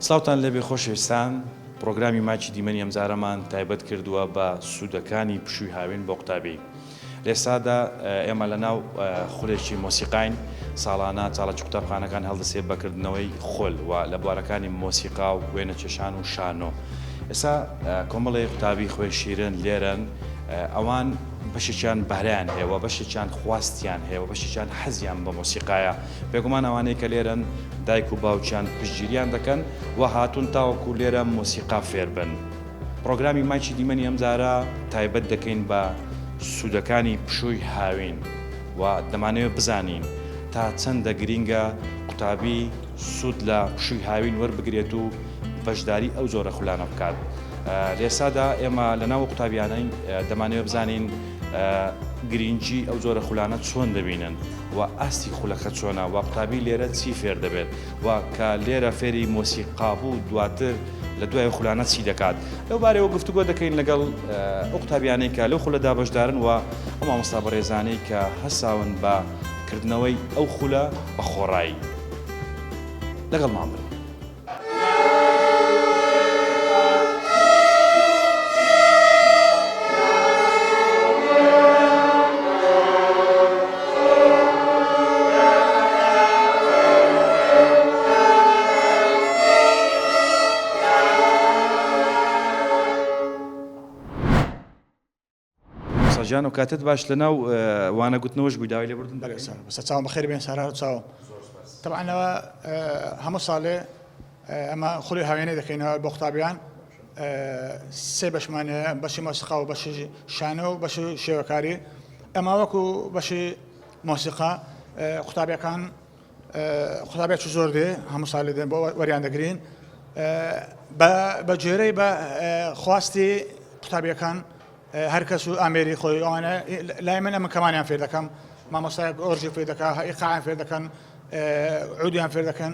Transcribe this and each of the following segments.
سڵاوتان لێبێ خۆشەویستان، پڕۆگرامی ماچی دیمەنی ئەمجارەمان تایبەت کردووە بە سوودەکانی پشووی هاوین بۆ قوتابی. لە ئێستادا ئێمە لە ناو خولێکی مۆسیقاین، ساڵانە چاڵکی قوتابخانەکان هەڵدەسێ بە کردنەوەی خول و لە بوارەکانی مۆسیقا و وێنەکێشان و شانۆ. ئێستا کۆمەڵێ قوتابی خوێن شیرن لێرەن، ئەوان بەشێکیان بەهرەیان هەیە و بەشێکیان خواستیان هەیە و بەشێکیان حەزیان بە مۆسیقایە. بێگومان ئەوانەی کە لێرەن دایک و باوکیان پشتگیریان دەکەن و هاتوون تاوەکو لێرە مۆسیقا فێربن. پڕۆگرامی مایکی دیمەنی ئەمجارە تایبەت دەکەین بە سوودەکانی پشووی هاوین و دەمانەوێت بزانین تا چەندە گرینگە قوتابی سوود لە پشووی هاوین وەربگرێت و بەشداری ئەو جۆرە خولانە بکات. لە ئێستادا ئێمە لەناو قوتابیانەین دەمانەوێت بزانین گرینگی ئەو جۆرە خولانە چۆن دەبینن و ئاستی خولەکە چۆنە و قوتابی لێرە چی فێر دەبێت و کە لێرە فێری مۆسیقا بوو دواتر لە دوای خولانە چی دەکات لەو بارەوە گفتوگۆ دەکەین لەگەڵ ئەو قوتابیانەی کە لەو خولەدا بەشدارن و ئەو مامۆستا بەڕێزانەی کە هەساون بە کردنەوەی ئەو خولە بە خۆڕایی لەگەڵمان بن. مامۆستا گیان ئەوکاتەت باش لەناو وانە گوتنەوەش بووی داوای لێبوردن بەڵێ سەر بەسەر چاوم بەخێر بێن سارا چاوم تەبعەن ئەوە هەموو ساڵێ ئەمە خولی هاوێنەی دەکەینەوە بۆ قوتابیان سێ بەشمان هەیە بەشی مۆسیقا و بەشی شانۆ و بەشی شێوەکاری ئەمە وەکو بەشی مۆسیقا قوتابیەکان قوتابیەکی زۆر دێ هەموو ساڵێ دێن بۆ وەریان دەگرین بە گوێرەی بە خواستی قوتابیەکان هەر کەس و ئامێری خۆی ئەوانە لای من ئەمە کەمانیان فێر دەکەم مامۆستایەک ئۆرجی فێر دەکا ئیقاعیان فێر دەکەن عودیان فێر دەکەن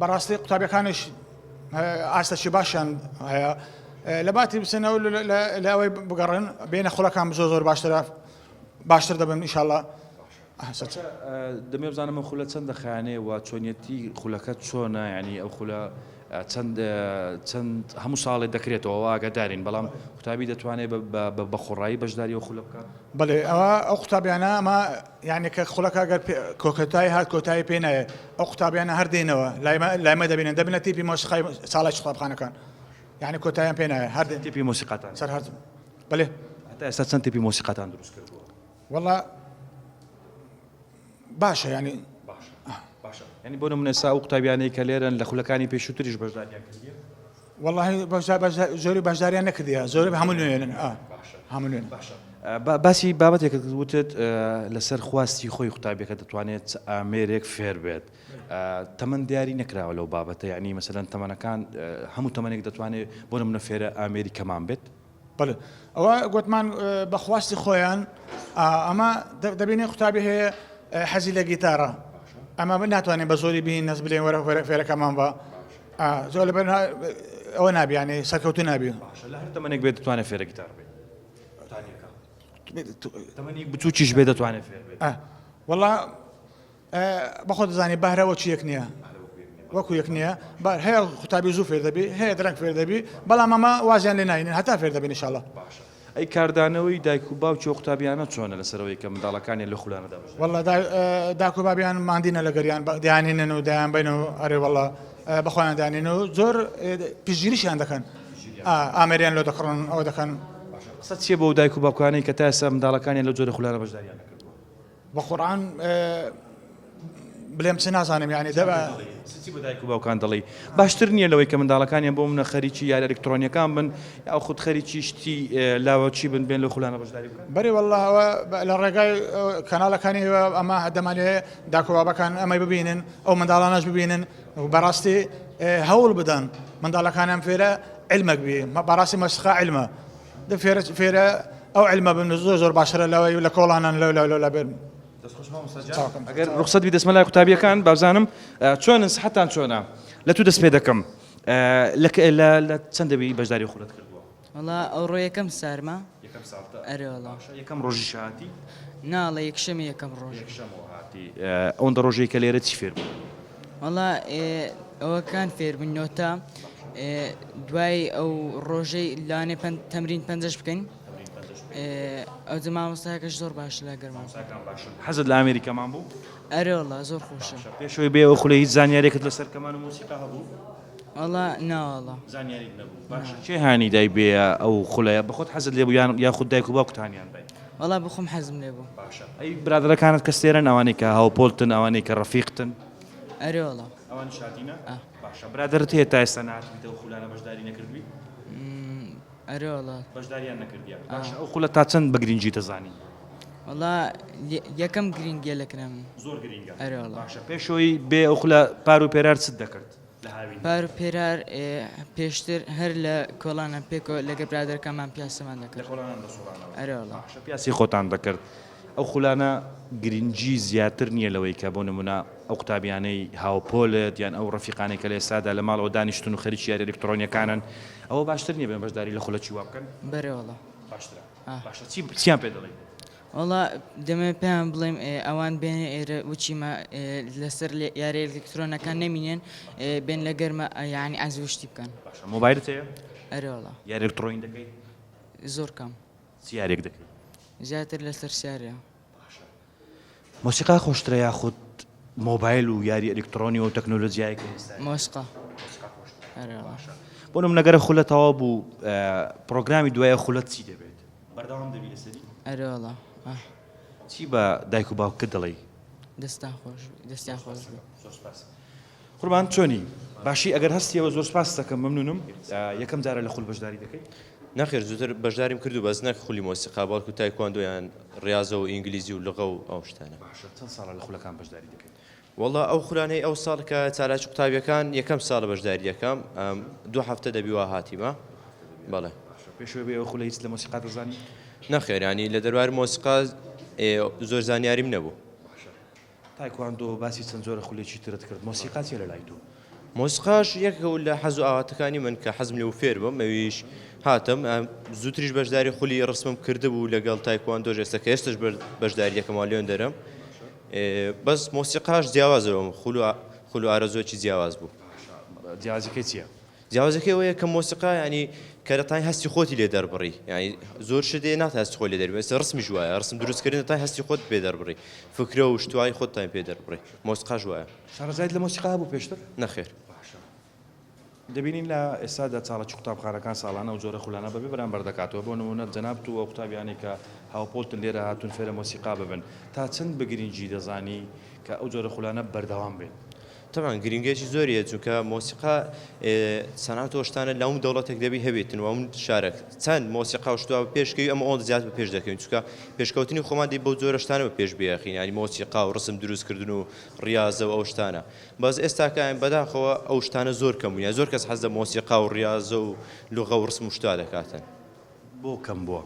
بەڕاستی قوتابیەکانیش ئاستەکی باشیان هەیە لە باتی بچنەوە لە ئەوەی بگەڕن بێنە خولەکان زۆر زۆر باشترە باشتر دەبن ئیشاڵا دەمێ بزانم ئەو خولە چەند دەخایەنێ و چۆنیەتی خولەکە چۆنە یعنی ئەو خولە چەند چەند هەموو ساڵێ دەکرێتەوە ئەوە ئاگادارین بەڵام قوتابی دەتوانێت بە خۆڕایی بەشداری ئەو خولە بکات؟ بەڵێ ئەوە ئەو قوتابیانە ئەمە یعنی کە خولەکە گەر کۆکەتایی هات کۆتایی پێ نایە ئەو قوتابیانە هەر دێنەوە لای مە دەبینن دەبنە تیپی مۆسیقای ساڵای قوتابخانەکان یعنی کۆتاییان پێ نایە هەر تیپی مۆسیقاتان سەر هەر بەڵێ هەتا ئێستا چەند تیپی مۆسیقاتان دروست کردووە؟ وەڵا باشە یانی. باشە باشە یانی بۆ نمونە ئێستا ئەو قوتابیانەی کە لێرەن لە خولەکانی پێشووتریش بەشداریان کردیە؟ وەڵاهی زۆری بەشداریان نەکردیە زۆری هەموو نوێنن هەموو نوێن. باشە باسی بابەتێکت کرد وتت لەسەر خواستی خۆی قوتابیەکە دەتوانێت چ ئامێرێک فێر بێت تەمەن دیاری نەکراوە لەو بابەتە یعنی مەسەلەن تەمەنەکان هەموو تەمەنێک دەتوانێت بۆ نمونە فێرە ئامێری کەمان بێت؟ بەڵێ ئەوە گوتمان بە خواستی خۆیان ئەمە دەبینی قوتابی هەیە حەزی لە گیتارە ئەمە ناتوانین بە زۆری بین نەز بلێن وەرە فێرەکەمان بە زۆر لەبەر ئەوە نابیانێ سەرکەوتو نابی لە هەر تەمەنێک بێت دەتوانێت فێرە گیتار بێت تەمەنی بچووکیش بێ دەتوانێت فێر بێت وەڵا بەخۆت دەزانی بەهرە وەکو یەک نییە وەکو یەک نییە بار هەیە قوتابی زوو فێر دەبی هەیە درەنگ فێر دەبی بەڵام ئەمە وازیان لێ ناینن هەتا فێر دەبین ئینشاڵڵا. باشە ئەی کاردانەوەی دایک و باوکی ئەو قوتابیانە چۆنە لەسەر ئەوەی کە منداڵەکانیان لەو خولانەدا بەشداری وەڵا داک و بابیان ماندینە لەگەریان دەیانهێنن و دەیانبەین و ئەرێ وەڵا بەخۆیان دانێن و زۆر پشتگیریشیان دەکەن ئامێریان لۆ دەکڕن ئەوە دەکەن. باشە قسەت چییە بۆ ئەو دایک و باوکانەی کە تا ئێستا منداڵەکانیان لەو جۆرە خولانە بەشداریان نەکردووە؟ بە قورعان بلێم چ نازانم یانی دەبا. چی بە دایک و باوکان دەڵێی؟ باشتر نییە لەوەی کە منداڵەکانیان بۆ منە خەریکی یاری ئەلکترۆنیەکان بن یاخود خەریکی شتی لاوەکی بن بێن لەو خولانە بەشداری بکەن؟ بەرێ واللە ئەوە لە ڕێگای کەناڵەکانی ئەمە دەمانەوێ داک و بابەکان ئەمەی ببینن ئەو منداڵانەش ببینن بەڕاستی هەوڵ بدەن منداڵەکانیان فێرە علمێک بی بەڕاستی مەسخە علمە فێرە فێرە ئەو علمە بن زۆر زۆر باشترە لەوەی لە کۆڵانان لەو لەو لەو بێن. دەست خۆش مامۆستا گیان ئەگەر ڕوخسەت بی دەچمە لای قوتابیەکان بابزانم چۆنن سحەتان چۆنە لە تو دەست پێ دەکەم لە لە لە چەند دەبی بەشداری خولت کردووە وەڵا ئەوڕۆ یەکەم سارمە یەکەم ساڵتە ئەرێ وەڵا باشە یەکەم ڕۆژیش هاتی ناڵێ یەکشەمی یەکەم ڕۆژ یەکشەمەوە هاتی ئەوەندە ڕۆژەی کە لێرە چی فێر بووی؟ وەڵا ئەوەکان فێربووین نۆتە دوای ئەو ڕۆژەی لانێ تەمرین پەنجەش بکەین ئەوجە مامۆستاکەش زۆر باش لە گەرمان حەزت لە ئامێری کەمان بوو؟ ئەرێ وەڵا زۆر خۆشە. پێشەوەی بێ ئەو خولە هیچ زانیارێکت لەسەر کەمان و مۆسیقا هەبوو؟ وەڵا ناوەڵا. زانیاریت نەبوو. باشە کێ هانی دای بێیە ئەو خولەیە بەخۆت حەزت لێ بوو یان یاخود دایک و باوکت هانیان دای؟ وەڵا بەخۆم حەزم لێ بوو. باشە ئەی برادەرەکانت کە سێرەن ئەوانەی کە هاوپۆلتن ئەوانەی کە ڕەفیقتن؟ ئەرێ وەڵا. ئەوانیش هاتینە؟ ئا. باشە برادەرت هەیە تا ئێستا نەهاتبیتە ئەو خولانە بەشداری نەکردبی؟ ئەرێ وەڵا. بەشداریان نەکردیە. باشە ئەو خولە تا چەند بە گرینگی دەزانی؟ وەڵا یەکەم گرینگیە لە کنە من. زۆر گرینگە. ئەرێ وەڵا. باشە پێشەوەی بێ ئەو خولە پار و پێرار چت دەکرد؟ لە هاوین. پار و پێرار پێشتر هەر لە کۆڵانان پێکەوە لەگەر برادەرەکانمان پیاسەمان دەکرد. لە کۆڵانان دەسوڕانەوە. ئەرێ وەڵا. باشە پیاسی خۆتان دەکرد. ئەو خولانە گرنگی زیاتر نییە لەوەی کە بۆ نمونە ئەو قوتابیانەی هاوپۆلت یان ئەو ڕەفیقانەی کە لە ئێستادا لە ماڵەوە دانیشتون و خەریکی یاری ئەلکترۆنیەکانن ئەوە باشتر نییە بێن بەشداری لە خولەکی وا بکەن؟ بەرێ وەڵا. باشترە. باشە چی چیان پێ دەڵێی؟ وەڵا دەمەوێت پێیان بڵێم ئەوان بێنە ئێرە وچیمە لەسەر یاری ئەلکترۆنەکان نەمینێن بێن لە گەرمە یعنی ئازوشتی بکەن. باشە مۆبایلت هەیە؟ ئەرێ وەڵا. یاری ئەلکترۆنی دەکەی؟ زۆر کەم. چ یاریەک دەکەی؟ زیاتر لەسەر سیارە. باشە مۆسیقا خۆشترە یاخود مۆبایل و یاری ئەلکترۆنی و تەکنۆلۆجیای کە ئێستا؟ مۆسیقا. مۆسیقا خۆشترە. ئەرێ وەڵا. باشە بۆ نمونە گەرە خولە تەواو بوو پرۆگرامی دوای خولەت چی دەبێت؟ بەردەوام دەبی لەسەری؟ ئەرێ وەڵا. چی بە دایک و باوکت دەڵێی؟ دەستان خۆش بێ دەستیان خۆش بێ. زۆر سوپاس. قوربان چۆنی؟ باشی ئەگەر هەستیەوە زۆر سوپاست دەکەم مەمنونم. یەکەم جارە لە خول بەشداری دەکەی؟ نەخێر زووتر بەشداریم کردو بەس نەک خولی مۆسیقا بەڵکو تایکواندۆ یان ڕیازە و ئینگلیزی و لغە و ئەو شتانە. باشە چەند ساڵە لە خولەکان بەشداری دەکەی؟ وەڵا ئەو خولانەی ئەو ساڵ کە چالاکی قوتابیەکان یەکەم ساڵە بەشداری دەکەم دوو هەفتە دەبی وا هاتیمە بەڵێ. باشە پێش ئەوەی بێی ئەو خولە هیچ لە مۆسیقا دەزانی؟ نەخێر یانی لە دەرباری مۆسیقا زۆر زانیاریم نەبوو. باشە تایکواندۆ باسی چەند جۆرە خولێکی ترت کرد مۆسیقا چیە لە لای تۆ؟ مۆسیقاش یەکێکە لە حەز و ئاواتەکانی من کە حەزم لێ بوو فێر بم ئەویش هاتم زووتریش بەشداری خولی ڕسمم کردبوو لەگەڵ تایکواندۆش ئێستا کە ئێستش بەشداری دەکەم وا لێن دەرم بەس مۆسیقاش جیاوازە خول و خول و ئارەزووەکی جیاواز بوو. جیاوازیەکەی چیە؟ جیاوازەکەی ئەوەیە کە مۆسیقا یانی کە دەتوانی هەستی خۆتی لێ دەربڕی یانی زۆر شت هەیە ناتوانی هەستی خۆی لێ دەربڕی ئێستا ڕسمیش وایە ڕسم دروستکردن دەتوانی هەستی خۆت پێ دەربڕی فکرە و شتوای خۆتتان پێ دەربڕی مۆسیقاش وایە. شارەزایت لە مۆسیقا هەبوو پێشتر؟ نەخێر. باشە دەبینین لە ئێستادا چاڵکی قوتابخانەکان ساڵانە ئەو جۆرە خولانە بەبێ بەرامبەر دەکاتەوە بۆ نموونە جەنابت و ئەو قوتابیانەی کە هاوپۆلتن لێرە هاتوون فێرە مۆسیقا ببن تا چەند بە گرنگی دەزانی کە ئەو جۆرە خولانە بەردەوام بێت؟ تەبعەن گرینگیەکی زۆری هەیە چونکە مۆسیقا سەنعەت و شتانە لە هەموو دەوڵەتێک دەبی هەبێتن و هەموو شارێک چەند مۆسیقا و شتوا پێشکەوی ئەمە ئەوەندە زیاتر بە پێش دەکەوین چونکە پێشکەوتنی خۆمان دی بەو جۆرە شتانە بە پێش بێخین یانی مۆسیقا و ڕسم دروستکردن و ڕیازە و ئەو شتانە بەس ئێستاکە بەداخەوە ئەو شتانە زۆر کەم بوون یان زۆر کەس حەز لە مۆسیقا و ڕیازە و لوغە و ڕسم و شتا دەکاتن. بۆ کەم بووە؟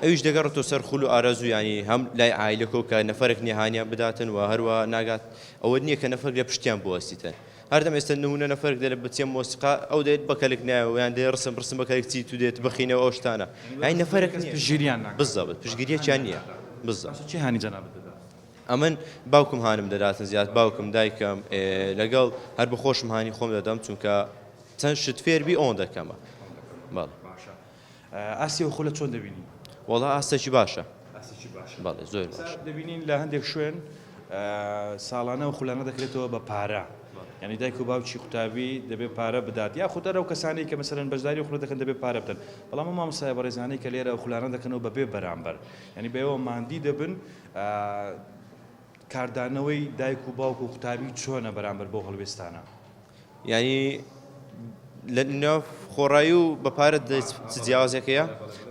ئەویش دەگەڕێتەوە سەر خول و ئارەزوو یانی هەم لای عایلەکەو کە نەفەرێک نیە هانیان بداتن و هەروە ناگات ئەوە نیە کە نەفەرێک لە پشتیان بوەستیتن هەردەم ئێستا نمونە نەفەرێک دەلێ بچیە مۆسیقا ئەو دێت بە کەلک نایەوە یان دێ ڕسم ڕسم بە کەلک چی تو دێت بخینەوە ئەو شتانە یانی نەفەرێک کەس نیە پشتگیریان ناکات بالضبط پشتگیریەکیان نیە بالضبط. باشە کێ هانی جەنابت دەدات؟ ئەمن باوکم هانم دەداتن زیاد باوکم دایکم لەگەڵ هەر بەخۆشم هانی خۆم دەدەم چونکە چەند شت فێر بی ئەوەندە کەمە بەڵێ. باشە ئاستی ئەو خولە چۆن دەبینی؟ وەڵا ئاستێکی باشە. ئاستێکی باشە. بەڵێ زۆر باشە. دەبینین لە هەندێک شوێن ساڵانە ئەو خولانە دەکرێتەوە بە پارە یانی دایک و باوکی قوتابی دەبێت پارە بدات یاخود هەر ئەو کەسانەی کە مەسەلەن بەشداری ئەو خولە دەکەن دەبێت پارە بدەن بەڵام ئەو مامۆستایە بەڕێزانەی کە لێرە ئەو خولانە دەکەنەوە بەبێ بەرامبەر یانی بەوە ماندی دەبن کاردانەوەی دایک و باوک و قوتابی چۆنە بەرامبەر بەو هەڵوێستانە؟ یانی لە ناو خۆڕایی و بە پارە چ جیاوازێک هەیە؟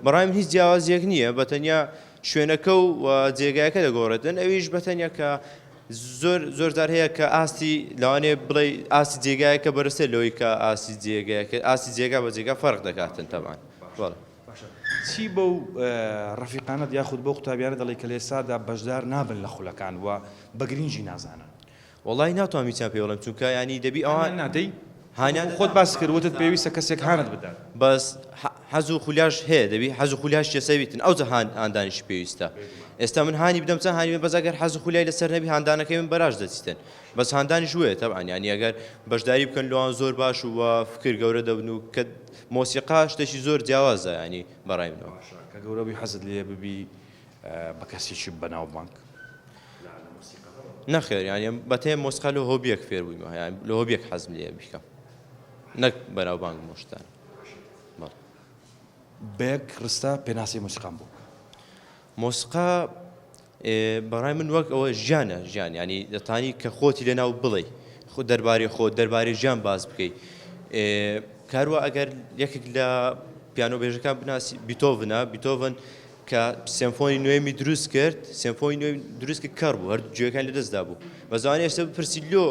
بەڕای من هیچ جیاوازیەک نییە بە تەنیا شوێنەکە و جێگایەکە دەگۆڕێتن ئەویش بە تەنیا کە زۆر زۆر جار هەیە کە ئاستی لەوانەیە بڵێ ئاستی جێگایەکە بەرزتر لەوەی کە ئاستی جێگایەکە ئاستی جێگا بە جێگا فەرق دەکاتن تەبان بەڵێ. باشە چی بەو ڕەفیقانەت یاخود بەو قوتابیانە دەڵێی کە لە ئێستادا بەشدار نابن لە خولەکان و بە گرینگی نازانن؟ وەڵایی ناتوانم هیچیان پێ بڵێم چونکە یانی دەبی ئەوان هانیان نادەی؟ هانیان خۆت باست کرد وتت پێویستە کەسێک هانت بدات. بەس. حەز و خولیاش هەیە دەبی حەز و خولیاش لەسەر بیتن ئەوجا هان هاندانیشی پێویستە ئێستا من هانی بدەم چەند هانی بەس ئەگەر حەز و خولیای لەسەر نەبی هاندانەکەی من بەراش دەچیتن بەس هاندانیش وەیە تەبعەن یانی ئەگەر بەشداری بکەن لەوان زۆر باش و فکر گەورە دەبن و کە مۆسیقا شتێکی زۆر جیاوازە ینی بەڕای منەوە. باشە کە گەورە بووی حەزت لێیە ببی بە کەسێکی بەناوبانگ لە مۆسیقا؟ نەخێر یانی بەتەنیا مۆسیقا لۆ هۆبیەک فێر بوویمە یانی لۆ هۆبیەک حەزم لێیە بیکەم نەک بەناوبانگ بم و شتانە. بەڵێ. بە یەک ڕستە پێناسەی مۆسیقام بۆ بکە. مۆسیقا بەڕای من وەک ئەوە ژیانە ژیان ینی دەتانی کە خۆتی لەناو بڵێ خۆ دەربارەی خۆ دەربارەی ژیان باس بکەیت کاروە ئەگەر یەکێک لە پیانۆ بێژەکان بناسی بیتۆڤنە بیتۆڤن کە سێمفۆنی نوێمی دروست کرد سێمفۆنی نوێ دروست کرد کەڕ بوو هەر گوێەکان لەدەستدا بوو بەزانانی ئێستا بپرسی لۆ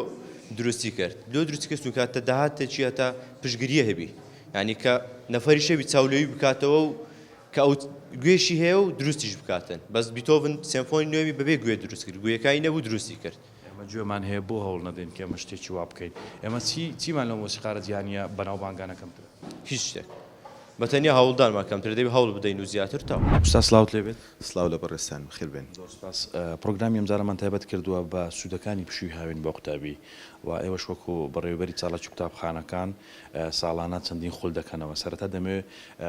دروستی کرد لۆ دروستی کرد چونکە تە داهاتە چیە تا پشگریە هەبی یعنی کە نەفەری شەوی چاولێوی بکاتەوە و کە ئەو گوێشی هەیە و دروستیش بکاتن بەس بیتۆڤن سێمفۆنی نوێمی بەبێ گوێ دروست کرد گوێیەکانی نەبوو دروستی کرد. ئێمە گوێمان هەیە بۆ هەوڵ نەدەین کە ئێمە شتێکی وا بکەین ئێمە چی چیمان لەو مۆسیقارە جیهانییە بەناوبانگانە کەمترە؟ هیچ شتێک بە تەنیا هەوڵدانمان کەمترە دەبی هەوڵ بدەین و زیاتر تاو. ئوستاد سڵاوت لێ بێت. سڵاو لە بەڕێزتان بەخێر بێن. زۆر سوپاس. پڕۆگرامی ئەمجارەمان تایبەت کردووە بە سوودەکانی پشووی هاوین بۆ قوتابی و ئێوەش وەکو بەڕێوەبەری چالاکی قوتابخانەکان ساڵانە چەندین خول دەکەنەوە. سەرەتا دەمەوێت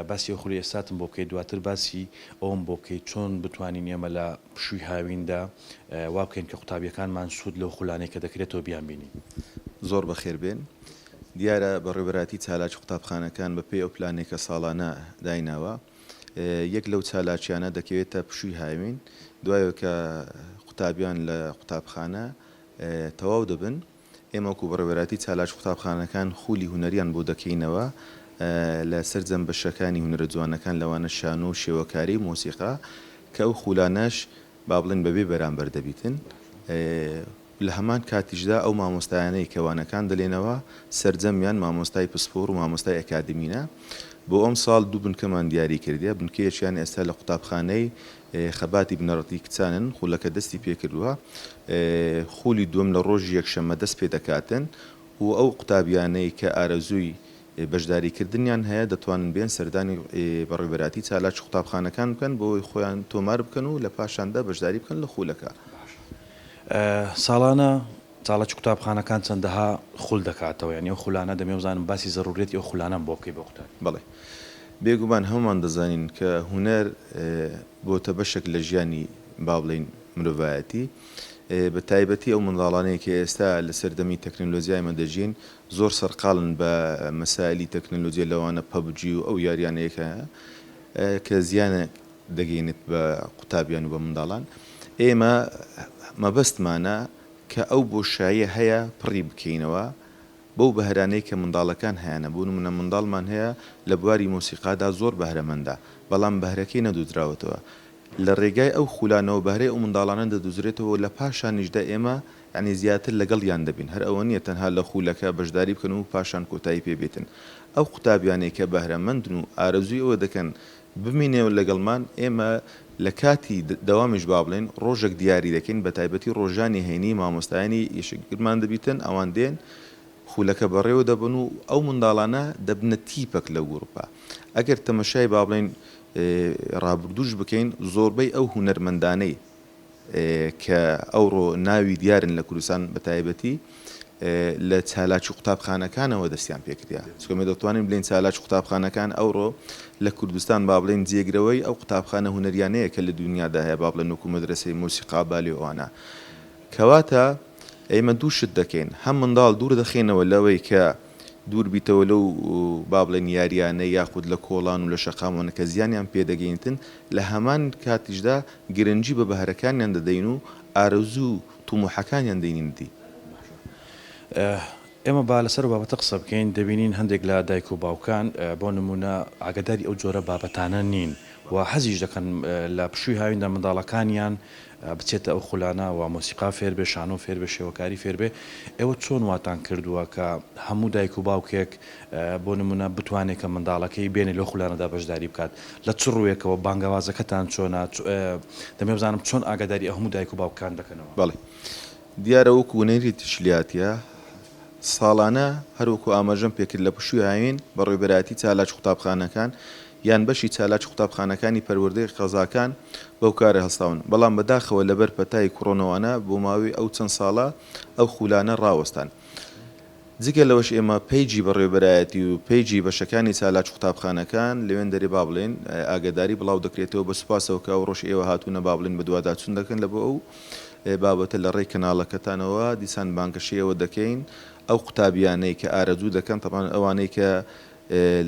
باسی ئەو خولی ئێستاتم بۆ بکەیت دواتر باسی ئەوەم بۆ بکەیت چۆن بتوانین ئێمە لە پشووی هاویندا وا بکەین کە قوتابیەکانمان سوود لەو خولانەی کە دەکرێتەوە بیانبینین. زۆر بەخێر بێن. دیارە بەڕێوەبەرایەتی چالاکی قوتابخانەکان بە پێی ئەو پلانەی کە ساڵانە دایناوە یەک لەو چالاکیانە دەکەوێتە پشووی هاوین دوای ئەوەی کە قوتابیان لە قوتابخانە تەواو دەبن ئێمە وەکو بەڕێوەبەرایەتی چالاکی قوتابخانەکان خولی هونەریان بۆ دەکەینەوە لە سەرجەم بەشەکانی هونەرە جوانەکان لەوانە شانۆ و شێوەکاری و مۆسیقا کە ئەو خولانەش با بڵێین بەبێ بەرامبەر دەبیتن لە هەمان کاتیشدا ئەو مامۆستایانەی کە وانەکان دەلێنەوە سەرجەمیان مامۆستای پسپۆر و مامۆستای ئەکادمینە بۆ ئەمساڵ دوو بنکەمان دیاری کردیە بنکەیەکیان ئێستا لە قوتابخانەی خەباتی بنەڕەتی کچانن، خولەکە دەستی پێکردووە، خولی دووەم لە ڕۆژی یەکشەممە دەست پێدەکاتن و ئەو قوتابیانەی کە ئارەزووی بەشداریکردنیان هەیە دەتوانن بێن سەردانی بەڕێوەبەرایەتی چالاکی قوتابخانەکان بکەن بۆ ئەوەی خۆیان تۆمار بکەن و لە پاشاندا بەشداری بکەن لە خولەکە. ساڵانە چالاکی قوتابخانەکان چەندەها خول دەکاتەوە یانی ئەو خولانە دەمەوێ بزانم باسی زەروریەتی ئەو خولانەم بۆ بکەی بۆ قوتابی. بەڵێ بێگومان هەموومان دەزانین کە هونەر بۆتە بەشێک لە ژیانی با بڵێین مرۆڤایەتی بە تایبەتی ئەو منداڵانەی کە ئێستا لە سەردەمی تەکنەلۆجیای ئێمە دەژین زۆر سەرقاڵن بە مەسایلی تەکنەلۆجیا لەوانە پەبجی و ئەو یاریانەی کە کە زیان دەگەینێت بە قوتابیان و بە منداڵان ئێمە مەبەستمانە کە ئەو بۆشاییە هەیە پڕی بکەینەوە بەو بەهرانەی کە منداڵەکان هەیانە، بۆ نموونە منداڵمان هەیە لە بواری مۆسیقادا زۆر بەهرەمەندە، بەڵام بەهرەکەی نەدۆزراوەتەوە. لە رێگای ئەو خولانەوە بەهرەی ئەو منداڵانە دەدۆزرێتەوە و لە پاشانیشدا ئێمە یانی زیاتر لەگەڵیان دەبین، هەر ئەوە نییە تەنها لە خولەکە بەشداری بکەن و پاشان کۆتایی پێ بێتن. ئەو قوتابیانەی کە بەهرەمەندن و ئارەزووی ئەوە دەکەن بمینێەوە لەگەڵمان، ئێمە لە کاتی دەوامیش با بڵێین ڕۆژێک دیاری دەکەین بە تایبەتی ڕۆژانی هەینی مامۆستایانی ئیشکگرمان دەبیتن ئەوان دێن خولەکە بەڕێوە دەبەن و ئەو منداڵانە دەبنە تیپەک لەو گروپە ئەگەر تەمەشای با بڵێین ڕابردووش بکەین زۆربەی ئەو هونەرمەندانەی کە ئەوڕۆ ناوی دیارن لە کوردستان بە تایبەتی لە چالاکی قوتابخانەکانەوە دەستیان پێکردە چونکە ئێمە دەتوانین بلێین چالاکی قوتابخانەکان ئەوڕۆ لە کوردستان با بڵێین جێگرەوەی ئەو قوتابخانە هونەریانەیە کە لە دونیادا هەیە با بڵێن وەکو مەدرەسەی مۆسیقا بالی و ئەوانە کەواتە ئێمە دوو شت دەکەین هەم منداڵ دوور دەخەینەوە لەوەی کە دوور بیتەوە لەو با بڵێین یاریانەی یاخود لە کۆڵان و لە شەقامەوە کە زیانیان پێ دەگەینتن، لە هەمان کاتیشدا گرنگی بە بەهرەکانیان دەدەین و ئارەزوو و توموحەکانیان دێنینە دی. باشە ئێمە با لەسەر ئەو بابەتە قسە بکەین، دەبینین هەندێک لە دایک و باوکان بۆ نموونە ئاگاداری ئەو جۆرە بابەتانە نین و حەزیش دەکەن لە پشووی هاویندا منداڵەکانیان بچێتە ئەو خولانە و مۆسیقا فێر بێ، شانۆ فێر بێ، شێوەکاری فێر بێ، ئێوە چۆن واتان کردووە کە هەموو دایک و باوکێک بۆ نموونە بتوانێ کە منداڵەکەی بێنێ لەو خولانەدا بەشداری بکات؟ لە چ ڕووێکەوە؟ بانگەوازەکەتان چۆنە؟ دەمەوێ بزانم چۆن ئاگاداری ئەو هەموو دایک و باوکان دەکەنەوە؟ بەڵێ دیارە وەکوو نەریتیش لێهاتیە ساڵانە هەر وەکوو ئاماژەم پێکرد لە پشووی هاوین بەڕێوەبەرایەتی چالاکی قوتابخانەکان. یان بەشی چالاکی قوتابخانەکانی پەروەردەی قەزاکان بەو کارە هەستاون، بەڵام بەداخەوە لەبەر پەتای کڕۆنەوانە بۆ ماوەی ئەو چەند ساڵە ئەو خولانە ڕاوەستان. جگە لەوەش ئێمە پەیجی بەڕێوەبەرایەتی و پەیجی بەشەکانی چالاکی قوتابخانەکان لەوێندەرێ با بڵێین ئاگەداری بڵاو دەکرێتەوە بە سوپاسەوە کە ئەوڕۆش ئێوە هاتوونە با بڵێین بەدواداچوون دەکەن لە بۆ ئەو بابەتە لە ڕێی کەناڵەکەتانەوە دیسان بانگەشەی ئەوە دەکەین ئەو قوتابیانەی کە ئارەزوو دەکەن تەبعەن ئەوانەی کە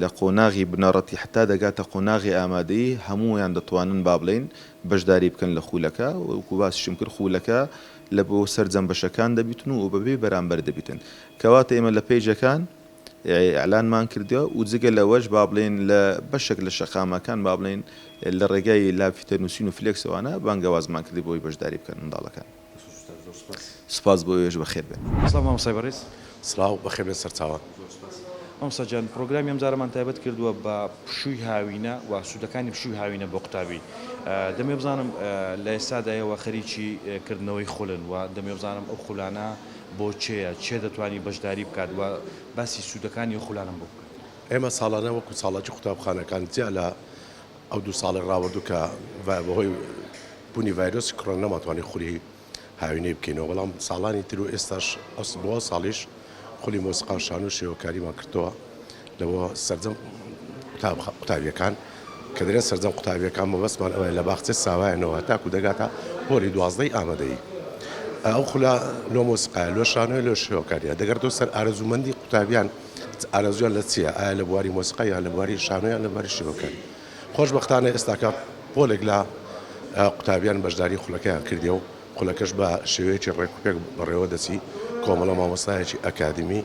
لە قۆناغی بنەڕەتی حتا دەگاتە قۆناغی ئامادەیی هەموویان دەتوانن با بڵێین بەشداری بکەن لە خولەکە وەکو باسیشم کرد خولەکە لە بۆ سەرجەم بەشەکان دەبیتن و بەبێ بەرامبەر دەبیتن کەواتە ئێمە لە پەیجەکان ئیعلانمان کردوە و جگە لەوەش با بڵێین لە بەشێک لە شەقامەکان با بڵێین لە ڕێگای لافیتە نووسین و فلێکسەوانە بانگەوازمان کردی بۆی بەشداری بکەن منداڵەکان. سوپاس بۆ ئێوەش بەخێر بێن. سڵاو مامۆستای بەڕێز. سڵاو بەخێر بێن سەرچاوان. زۆر سوپاس مامۆستا گیان پڕۆگرامی ئەمجارەمان تایبەت کردووە بە پشووی هاوینە و سوودەکانی پشووی هاوینە بۆ قوتابی دەمەوێ بزانم لە ئێستادا ئێوە خەریکی کردنەوەی خولن و دەمەوێ بزانم ئەو خولانە بۆ کێیە کێ دەتوانی بەشداری بکات و باسی سوودەکانی ئەو خولانەم بۆ بکە. ئێمە ساڵانە وەکو چالاکی قوتابخانەکان جیا لە ئەو دوو ساڵەی ڕابردوو کە بەهۆی بوونی ڤایرۆسی کۆرۆنا نەمانتوانی خولی هاوینەی بکەینەوە، بەڵام ساڵانی تر و ئێستاش بۆ ئەو ساڵیش خولی مۆسیقا و شانۆ و شێوەکاریمان کردەوە لە بۆ سەرجەم قوتابیەکان کە دەرێن سەرجەم قوتابیەکان مەبەستمان ئەوەیە لە باخچەی ساوایانەوە هەتاکو دەگاتە پۆلی دوازدەی ئامادەیی ئەو خولە لۆ مۆسیقایە لۆ شانۆیە لۆ شێوەکاریە دەگەڕێتەوە سەر ئارەزوومەندی قوتابیان ئارەزویان لە چییە ئایا لە بواری مۆسیقا یان لە بواری شانۆ یان لە بواری شێوەکاری خۆشبەختانە ئێستاکە پۆلێک لە قوتابیان بەشداری خولەکەیان کردیە و خولەکەش بە شێوەیەکی ڕێکوپێک بەڕێوە دەچی، کۆمەڵە مامۆستایەکی ئەکادیمی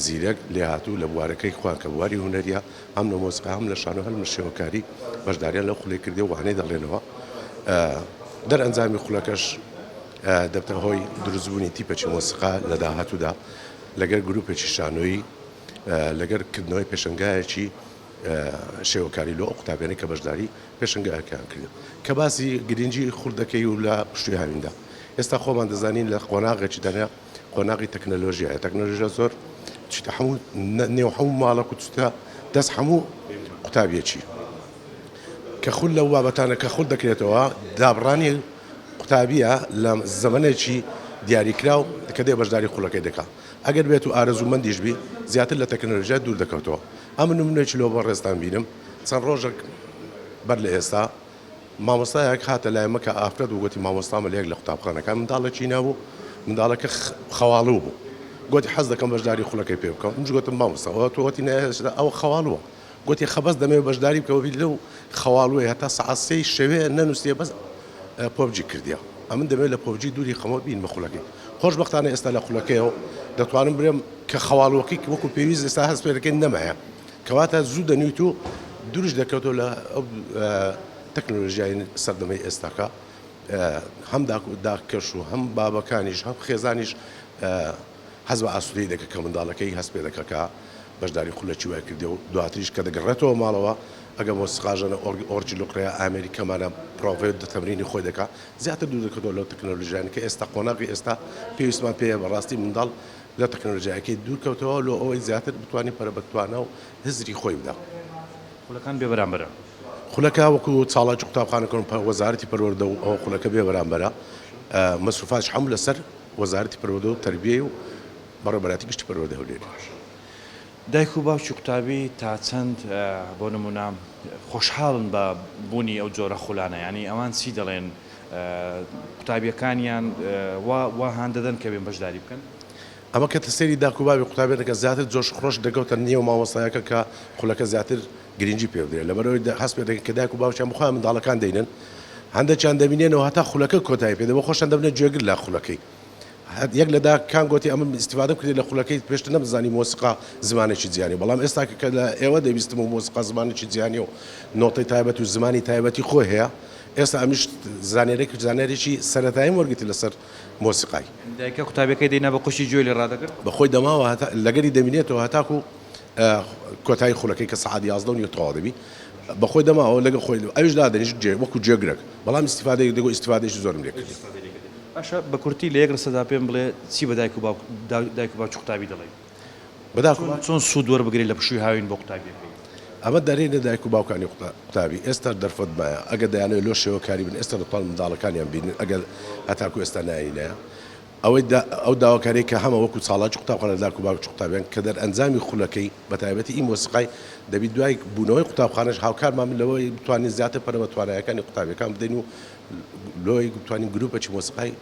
زیرەک، لێهاتوو لە بوارەکەی خۆیان کە بواری هونەریە، هەم لە مۆسیقا هەم لە شانۆ هەم لە شێوەکاری بەشداریان لەو خولەی کردیە و وانەی دەڵێنەوە. دەرئەنجامی خولەکەش دەبتە هۆی دروستبوونی تیپێکی مۆسیقا لە داهاتوودا لەگەر گروپێکی شانۆیی لەگەر کردنەوەی پێشەنگایەکی شێوەکاری لۆ ئەو قوتابیانەی کە بەشداری پێشەنگایەکەیان کردوە. کە باسی گرنگی خول دەکەی و لە پشتوی هاویندا ئێستا خۆمان دەزانین لە قۆناغێکی دەنێ قۆناغی تەکنەلۆژیایە تەکنەلۆژیا زۆر چیتە هەموو نێو هەموو ماڵەک و چیتە دەست هەموو قوتابیەکی کە خول لەو بابەتانە کە خول دەکرێتەوە دابڕانی قوتابیە لە زەمەنێکی دیاریکراو کە دێ بەشداری خولەکەی دەکا ئەگەر بێت و ئارەزوومەندیش بی زیاتر لە تەکنەلۆژیا دوور دەکەوتەوە ئەمن نمونەیەکی لۆ بەڕێزتان بینم چەند ڕۆژێک بەر لە ئێستا مامۆستایەک هاتە لای مە کە ئافرەت بوو گۆتی مامۆستا مە لە یەک لە قوتابخانەکان منداڵێکی نابوو منداڵەکە خەواڵوو بوو گۆتی حەز دەکەم بەشداری خولەکەی پێ بکەم منیش گۆتم مامۆستا ئەوە تۆ وەتی نە ئەوە خەواڵووە گۆتی خە بەس دەمەوێ بەشداری بکەم بی لەو خەواڵوەی هەتا سەعات سێی شەوێ نەنووسیە بەس پۆبجی کردیە ئەمن دەمەوێت لە پۆبجی دووری خەمەوە بینمە خولەکەی خۆشبەختانە ئێستا لە خولەکەیەوە دەتوانم برێم کە خەواڵوەکەی وەکو پێویست ئێستا هەست پێ دەکەین نەمایە کەواتە زوو دەنویت و دوریش دەکەوتەوە لە ئەو تەکنۆلۆژیای سەردەمەی ئێستاکە هەم داک و داکەش و هەم بابەکانیش هەم خێزانیش هەست بە ئاسوودەیی دەکە کە منداڵەکەی هەست پێ دەکە کە بەشداری خولەکی وای کردێ و دواتریش کە دەگەڕێتەوە ماڵەوە ئەگە مۆسیقاژەنە ئۆرگی لوقرەیە ئامێری کەمانە پرۆڤەی تەمرینی خۆی دەکا زیاتر دوور دەکەوتەوە لەو تەکنۆلۆژیانە کە ئێستا قۆناغی ئێستا پێویستمان پێیە بەڕاستی منداڵ لە تەکنۆلۆژیایەکەی دوور کەوتەوە لۆ ئەوەی زیاتر بتوانین پەرە بە توانا و هزری خۆی بدا. خولەکان بێ بەرامبەرە؟ خولەکە وەکو چاڵاکی قوتابخانەکان و وەزارەتی پەروەردە و ئەوە خولەکە بێ بەرامبەرە مەسروفاتیش هەموو لەسەر وەزارەتی پەروەردە و تەربیەی و بەڕێوەبەرایەتی گشتی پەروەردەی هەولێر. دایک و باوکی قوتابی تا چەند بۆ نموونە خۆشحاڵن بە بوونی ئەو جۆرە خولانە یانی ئەوان چی دەڵێن قوتابیەکانیان وا وا هان دەدەن کە بێن بەشداری بکەن؟ ئەمە کە سەیری داک و بابی قوتابیان دەکەن زیاتر جۆش و خرۆش دەکەوتە نێو مامۆستایەکە کە خولەکە زیاتر گرنگی پێ بدرێت لەبەرئەوەی هەست پێ دەکەن کە دایک و باوکیان بۆ خۆیان منداڵەکان دەینن هەندێکیان دەبینێنەوە هەتا خولەکە کۆتایی پێ دێ بۆ خۆشیان دەبنە گوێگر لە خولەکەی یەک لە داکان گۆتی ئەمن ئیستیفادەم کردی لە خولەکەی پێشتر نەمدەزانی مۆسیقا زمانێکی جیهانیە بەڵام ئێستا کە لە ئێوە دەبیستم و مۆسیقا زمانێکی جیهانیە و نۆتەی تایبەت و زمانی تایبەتی خۆی هەیە ئێستا ئەمیش زانیارێک زانیارێکی سەرەتاییم وەرگرتی لەسەر مۆسیقای. دایکە قوتابیەکەی دەینا بە قوشی گوێی لێ ڕادەگرت. بە خۆی دەماوە هەتا لەگەری دەمینێتەوە هەتاکوو کۆتایی خولەکەی کە سەعات 11 و نیو تەواو دەبی بە خۆی دەماوە لەگەڵ خۆی ئەویش دادەنیشت جێ وەکوو جێگرەک بەڵام ئیستیفادەی دەگۆ ئیستیفادەیەکی زۆرم لێ کردی. باشە بە کورتی لە یەک ڕستەدا پێم بڵێ چی بە دایک و باوک دایک و باوکی قوتابی دەڵێی؟ بە داک و باوک. چۆن سوود وەربگرێ لە پشووی هاوین بۆ قوتابیەکەی؟ ئەمە دەرێنە دایک و باوکانی قوتابی ئێستا دەرفەت مایە ئەگەر دەیانەوێت لۆ شێوەکاری بن ئێستا دەتوانن منداڵەکانیان بینن ئەگەر هەتاکو ئێستا ناینایە ئەوەی ئەو داواکاریەی کە هەمە وەکو چاڵاکی قوتابخانە لە داک و باوکی قوتابیان کە دەرئەنجامی خولەکەی بە تایبەتی ئی مۆسیقای دەبی دوای بوونەوەی قوتابخانەش هاوکارمان بن لەوەی بتوانین زیاتر پەرە بە توانایەکانی قوتابیەکان بدەین و لۆی بتوانین گروپێکی مۆسیقای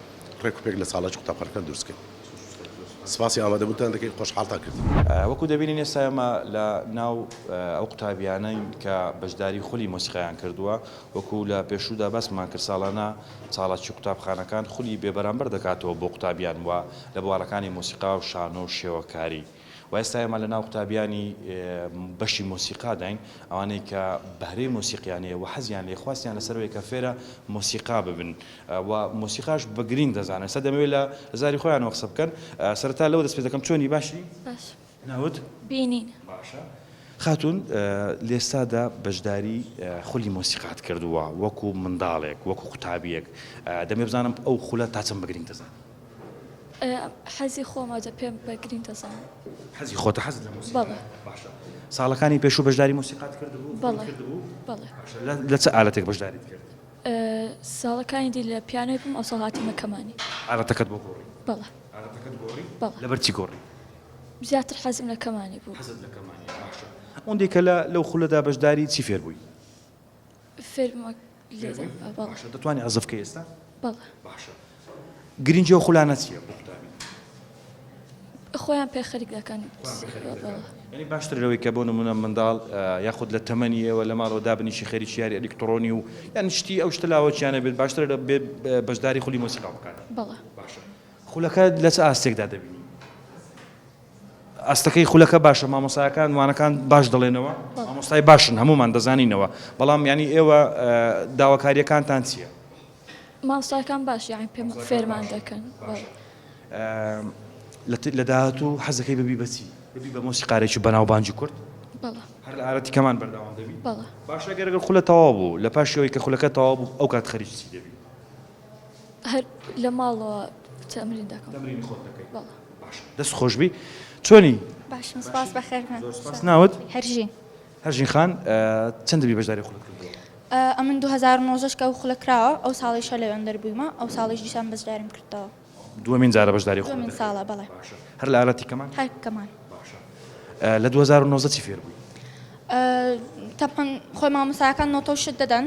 ڕێک و پێک لە چاڵاکی قوتابخانەکان دروست کەین. سپاسی ئامادەبوونتان دەکەین خۆشحاڵتان کردین. وەکو دەبینین ئێستا ئێمە لە ناو ئەو قوتابیانەین کە بەشداری خولی مۆسیقایان کردووە، وەکو لە پێشوودا باسمان کرد ساڵانە چاڵاکی قوتابخانەکان خولی بێبەرامبەر دەکاتەوە بۆ قوتابیان و لە بوارەکانی مۆسیقا و شانۆ و شێوەکاری و ئێستا ئێمە لە ناو قوتابیانی بەشی مۆسیقاداین ئەوانەی کە بەهرەی مۆسیقیان هەیە و حەزیان لێ خواستیان لەسەرەوەی کە فێرە مۆسیقا ببن و مۆسیقاش بە گرینگ دەزانن ئێستا دەمەوێت لە زاری خۆیانەوە قسە بکەن سەرەتا لەوە دەست پێ دەکەم چۆنی باشی؟ باش. ناوت؟ بینین. باشە خاتوون لێستادا بەشداری خولی مۆسیقات کردووە وەکو منداڵێک وەکو قوتابیەک دەمێ بزانم ئەو خولە تا چەند بە گرینگ دەزانی؟ حەزی خۆمە جا پێم بە گرینگ دەزانم. حەزی خۆتە حەزت لە مۆسیقایە؟ بەڵێ. باشە ساڵەکانی پێشوو بەشداری مۆسیقات کردبوو؟ بەڵێ کردبوو؟ بەڵێ. باشە لە چ ئالەتێک بەشداریت کرد؟ ساڵەکانی دی لە پیانۆی بووم ئەوساڵ هاتیمە کەمانی. ئالەتەکەت بۆ گۆڕی؟ بەڵێ. ئالەتەکەت گۆڕی؟ بەڵێ. لەبەر چی گۆڕی؟ زیاتر حەزم لە کەمانی بوو. حەزت لە کەمانیە باشە. ئەوەندەی کە لە لەو خولەدا بەشداری چی فێر بووی؟ فێر بووم لێدان بەڵێ. باشە دەتوانی عەزف بکەی ئێستا؟ بەڵێ. باشە گرنگی ئەو خولانە چییە بۆ قوتابی؟ خۆیان پێ خەریک دەکەن. خۆیان پێ خەریک دەکەن. یانی باشترە لەوەی کە بۆ نموونە منداڵ یاخود لە تەمەنی ئێوە لە ماڵەوە دابنیشی خەریکی یاری ئەلیکتڕۆنی و یان شتی ئەو شتە لاوەکیانە بێت باشترە لە بێ بەشداری خولی مۆسیقا بکات. بەڵێ. باشە خولەکە لە چ ئاستێکدا دەبینی؟ ئاستەکەی خولەکە باشە مامۆستایەکان وانەکان باش دەڵێنەوە مامۆستای باشن هەمومان دەزانینەوە بەڵام ینی ئێوە داواکاریەکانتان چییە؟ مامۆستاکان باش یانی پێم فێرمان دەکەن لە داهاتوو حەزەکەی ببی بەچی ببی بە مۆسیقارێکی بەناوبانگی کورد هەر لە ئارەتی کەمان بەردەوام دەبی باشە گەر خولە تەواو بوو لە پاشەوەی کە خولەکە تەواو بوو ئەو کات خەریکی چی دەبی هەر لە ماڵەوە تەمرین دەکەم. تەمرینی خۆت دەکەی. بەڵێ. باشە دەست خۆش بی. چۆنی؟ باشم سپاس بەخێر بێن. زۆر سپاس. ناوت؟ هەرژین. هەرژین خان چەند دەبی بەشداری خولت کردووە؟ ئەمن 2019 کە ئەو خولە کراوە ئەو ساڵیشە لەوێندەر بوویمە ئەو ساڵیش دیسان بەشداریم کردەوە. دووەمین جارە بەشداری خولت دووەمین دەکەی؟ ساڵە بەڵێ. باشە هەر لە ئالەتی کەمان؟ هەر کەمان. باشە لە 2019 چی فێر بووی؟ تەبعەن خۆی مامۆستاکان نۆتە و شت دەدەن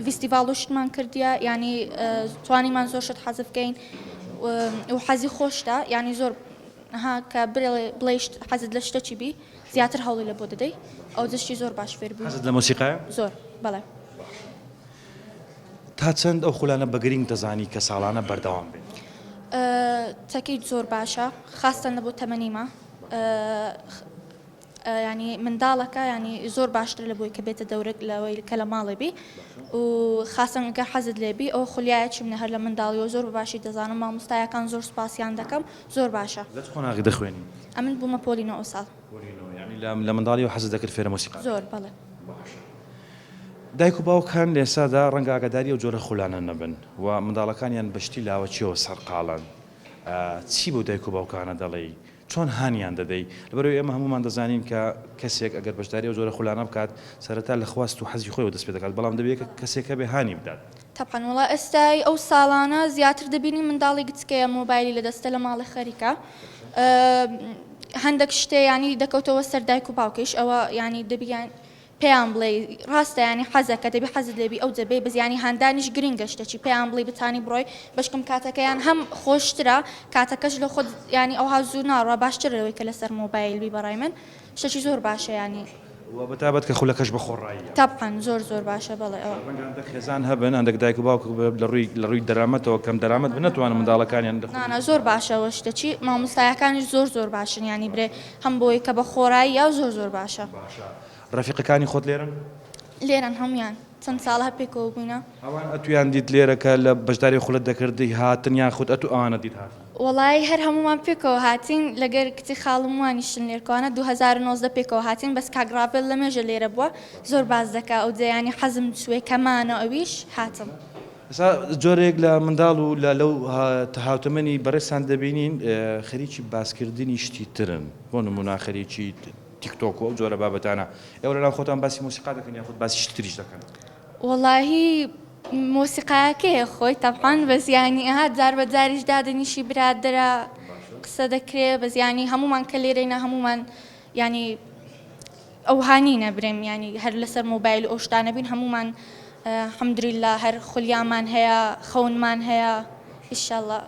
ڤیستیڤاڵ و شتمان کردیە یانی توانیمان زۆر شت حەزف کەین و حەزی خۆشتە یانی زۆر ها کە بڵێ حەزت لە شتە چی بی زیاتر هەوڵی لە بۆ دەدەی ئەو دەشتی زۆر باش فێر بوو حەزت لە مۆسیقایە؟ زۆر بەڵێ. تا چەند ئەو خولانە بە گرینگ دەزانی کە ساڵانە بەردەوام بێت؟ تەکید زۆر باشە خاستەن لە بۆ تەمەنیمە یانی منداڵەکە یانی زۆر باشترە لە بۆی کە بێتە دەورەک لەوەی کە لە ماڵێ بی و خاستەن گەر حەزت لێ بی ئەوە خولیایەکی منە هەر لە منداڵیەوە زۆر بە باشی دەزانم مامۆستایەکان زۆر سوپاسیان دەکەم زۆر باشە. لە چ قۆناغی دەخوێنی؟ ئەمن بوومە پۆلی نۆ ئەوساڵ. پۆلی نۆ یانی لە منداڵیەوە حەزت دەکرد فێرە مۆسیقا بی؟ زۆر بەڵێ. باشە دایک و باوک هەن لە ئێستادا ڕەنگە ئاگاداری ئەو جۆرە خولانە نەبن و منداڵەکانیان بە شتی لاوەکیەوە سەرقاڵن چی بەو دایک و باوکانە دەڵێی چۆن هانیان دەدەی؟ لەبەرئەوەی ئێمە هەموومان دەزانین کە کەسێک ئەگەر بەشداری ئەو جۆرە خولانە بکات سەرەتا لە خواست و حەزی خۆیەوە دەست پێ دەکات، بەڵام دەبێ کەسێک هەبێ هانی بدات. تەبعەن وەڵا ئێستای ئەو ساڵانە زیاتر دەبینی منداڵی گچکەیە مۆبایلی لە دەستە لە ماڵێ خەریکە هەندێک شتێ یانی دەکەوتەوە سەر دایک و باوکیش ئەوە یانی دەبی پێیان بڵێی ڕاستە یانی حەزەکە دەبی حەزت لێبی ئەو جەبەی بەس یانی هاندانیش گرنگە شتەکی پێیان بڵێی بتانی بڕۆی بەشکم کاتەکەیان هەم خۆشترە کاتەکەش لە خۆت یانی ئەوها زوو ناڕوا باشترە لەوەی کە لەسەر مۆبایل بی بەڕای من شتەکی زۆر باشە یانی. وە بەتابەت کە خولەکەش بە خۆڕاییە. تەبعەن زۆر زۆر باشە بەڵێ ئەوە. ڕەنگە هەندەک خێزان هەبن هەندەک دایک و باوک لە ڕووی لە ڕووی دەرامەتەوە کەم دەرامەت بن نەتوانن منداڵەکانیان لە نا نا زۆر باشە ئەوە شتەکی مامۆستایەکانیش زۆر زۆر باشن یانی برێ هەم بۆی کە بە خۆڕاییە زۆر زۆر باشە. باشە ڕەفیقەکانی خۆت لێرەن؟ لێرەن هەموویان چەند ساڵە هەر پێکەوە بووینە. ئەوان ئەتوویان دیت لێرە کە لە بەشداری خولت دەکرد هاتن یان خود ئەتوو ئەوانت دیت هاتن؟ وەڵایی هەر هەموومان پێکەوە هاتین لەگەر کچی خاڵم وانیشن لێرکەوانە 2019 پێکەوە هاتین بەس کاک ڕاڤێل لەمێژە لێرە بووە زۆر باس دەکا ئەو جەیانی حەزم چووێ کەمانە ئەویش هاتم. ئێستا جۆرێک لە منداڵ و لە لەو هاوتەمەنی بەڕێزتان دەبینین خەریکی باسکردنی شتی ترن بۆ نموونە خەریکی. تیک تۆک و ئەو جۆرە بابەتانە ئێوە لەناو خۆتان باسی مۆسیقا دەکەن یاخود باسی شتی تریش دەکەن؟ وەڵاهی مۆسیقاکەیە خۆی تەبعەن بەس یانی ئەها جار بە جاریش دادەنیشی برادەرە قسە دەکرێ بەس یانی هەموومان کە لێرەینە هەموومان یانی ئەوها نینە برێم یانی هەر لەسەر مۆبایل و ئەو شتانە بین هەموومان الحمدللە هەر خولیامان هەیە خەونمان هەیە ئیشەڵا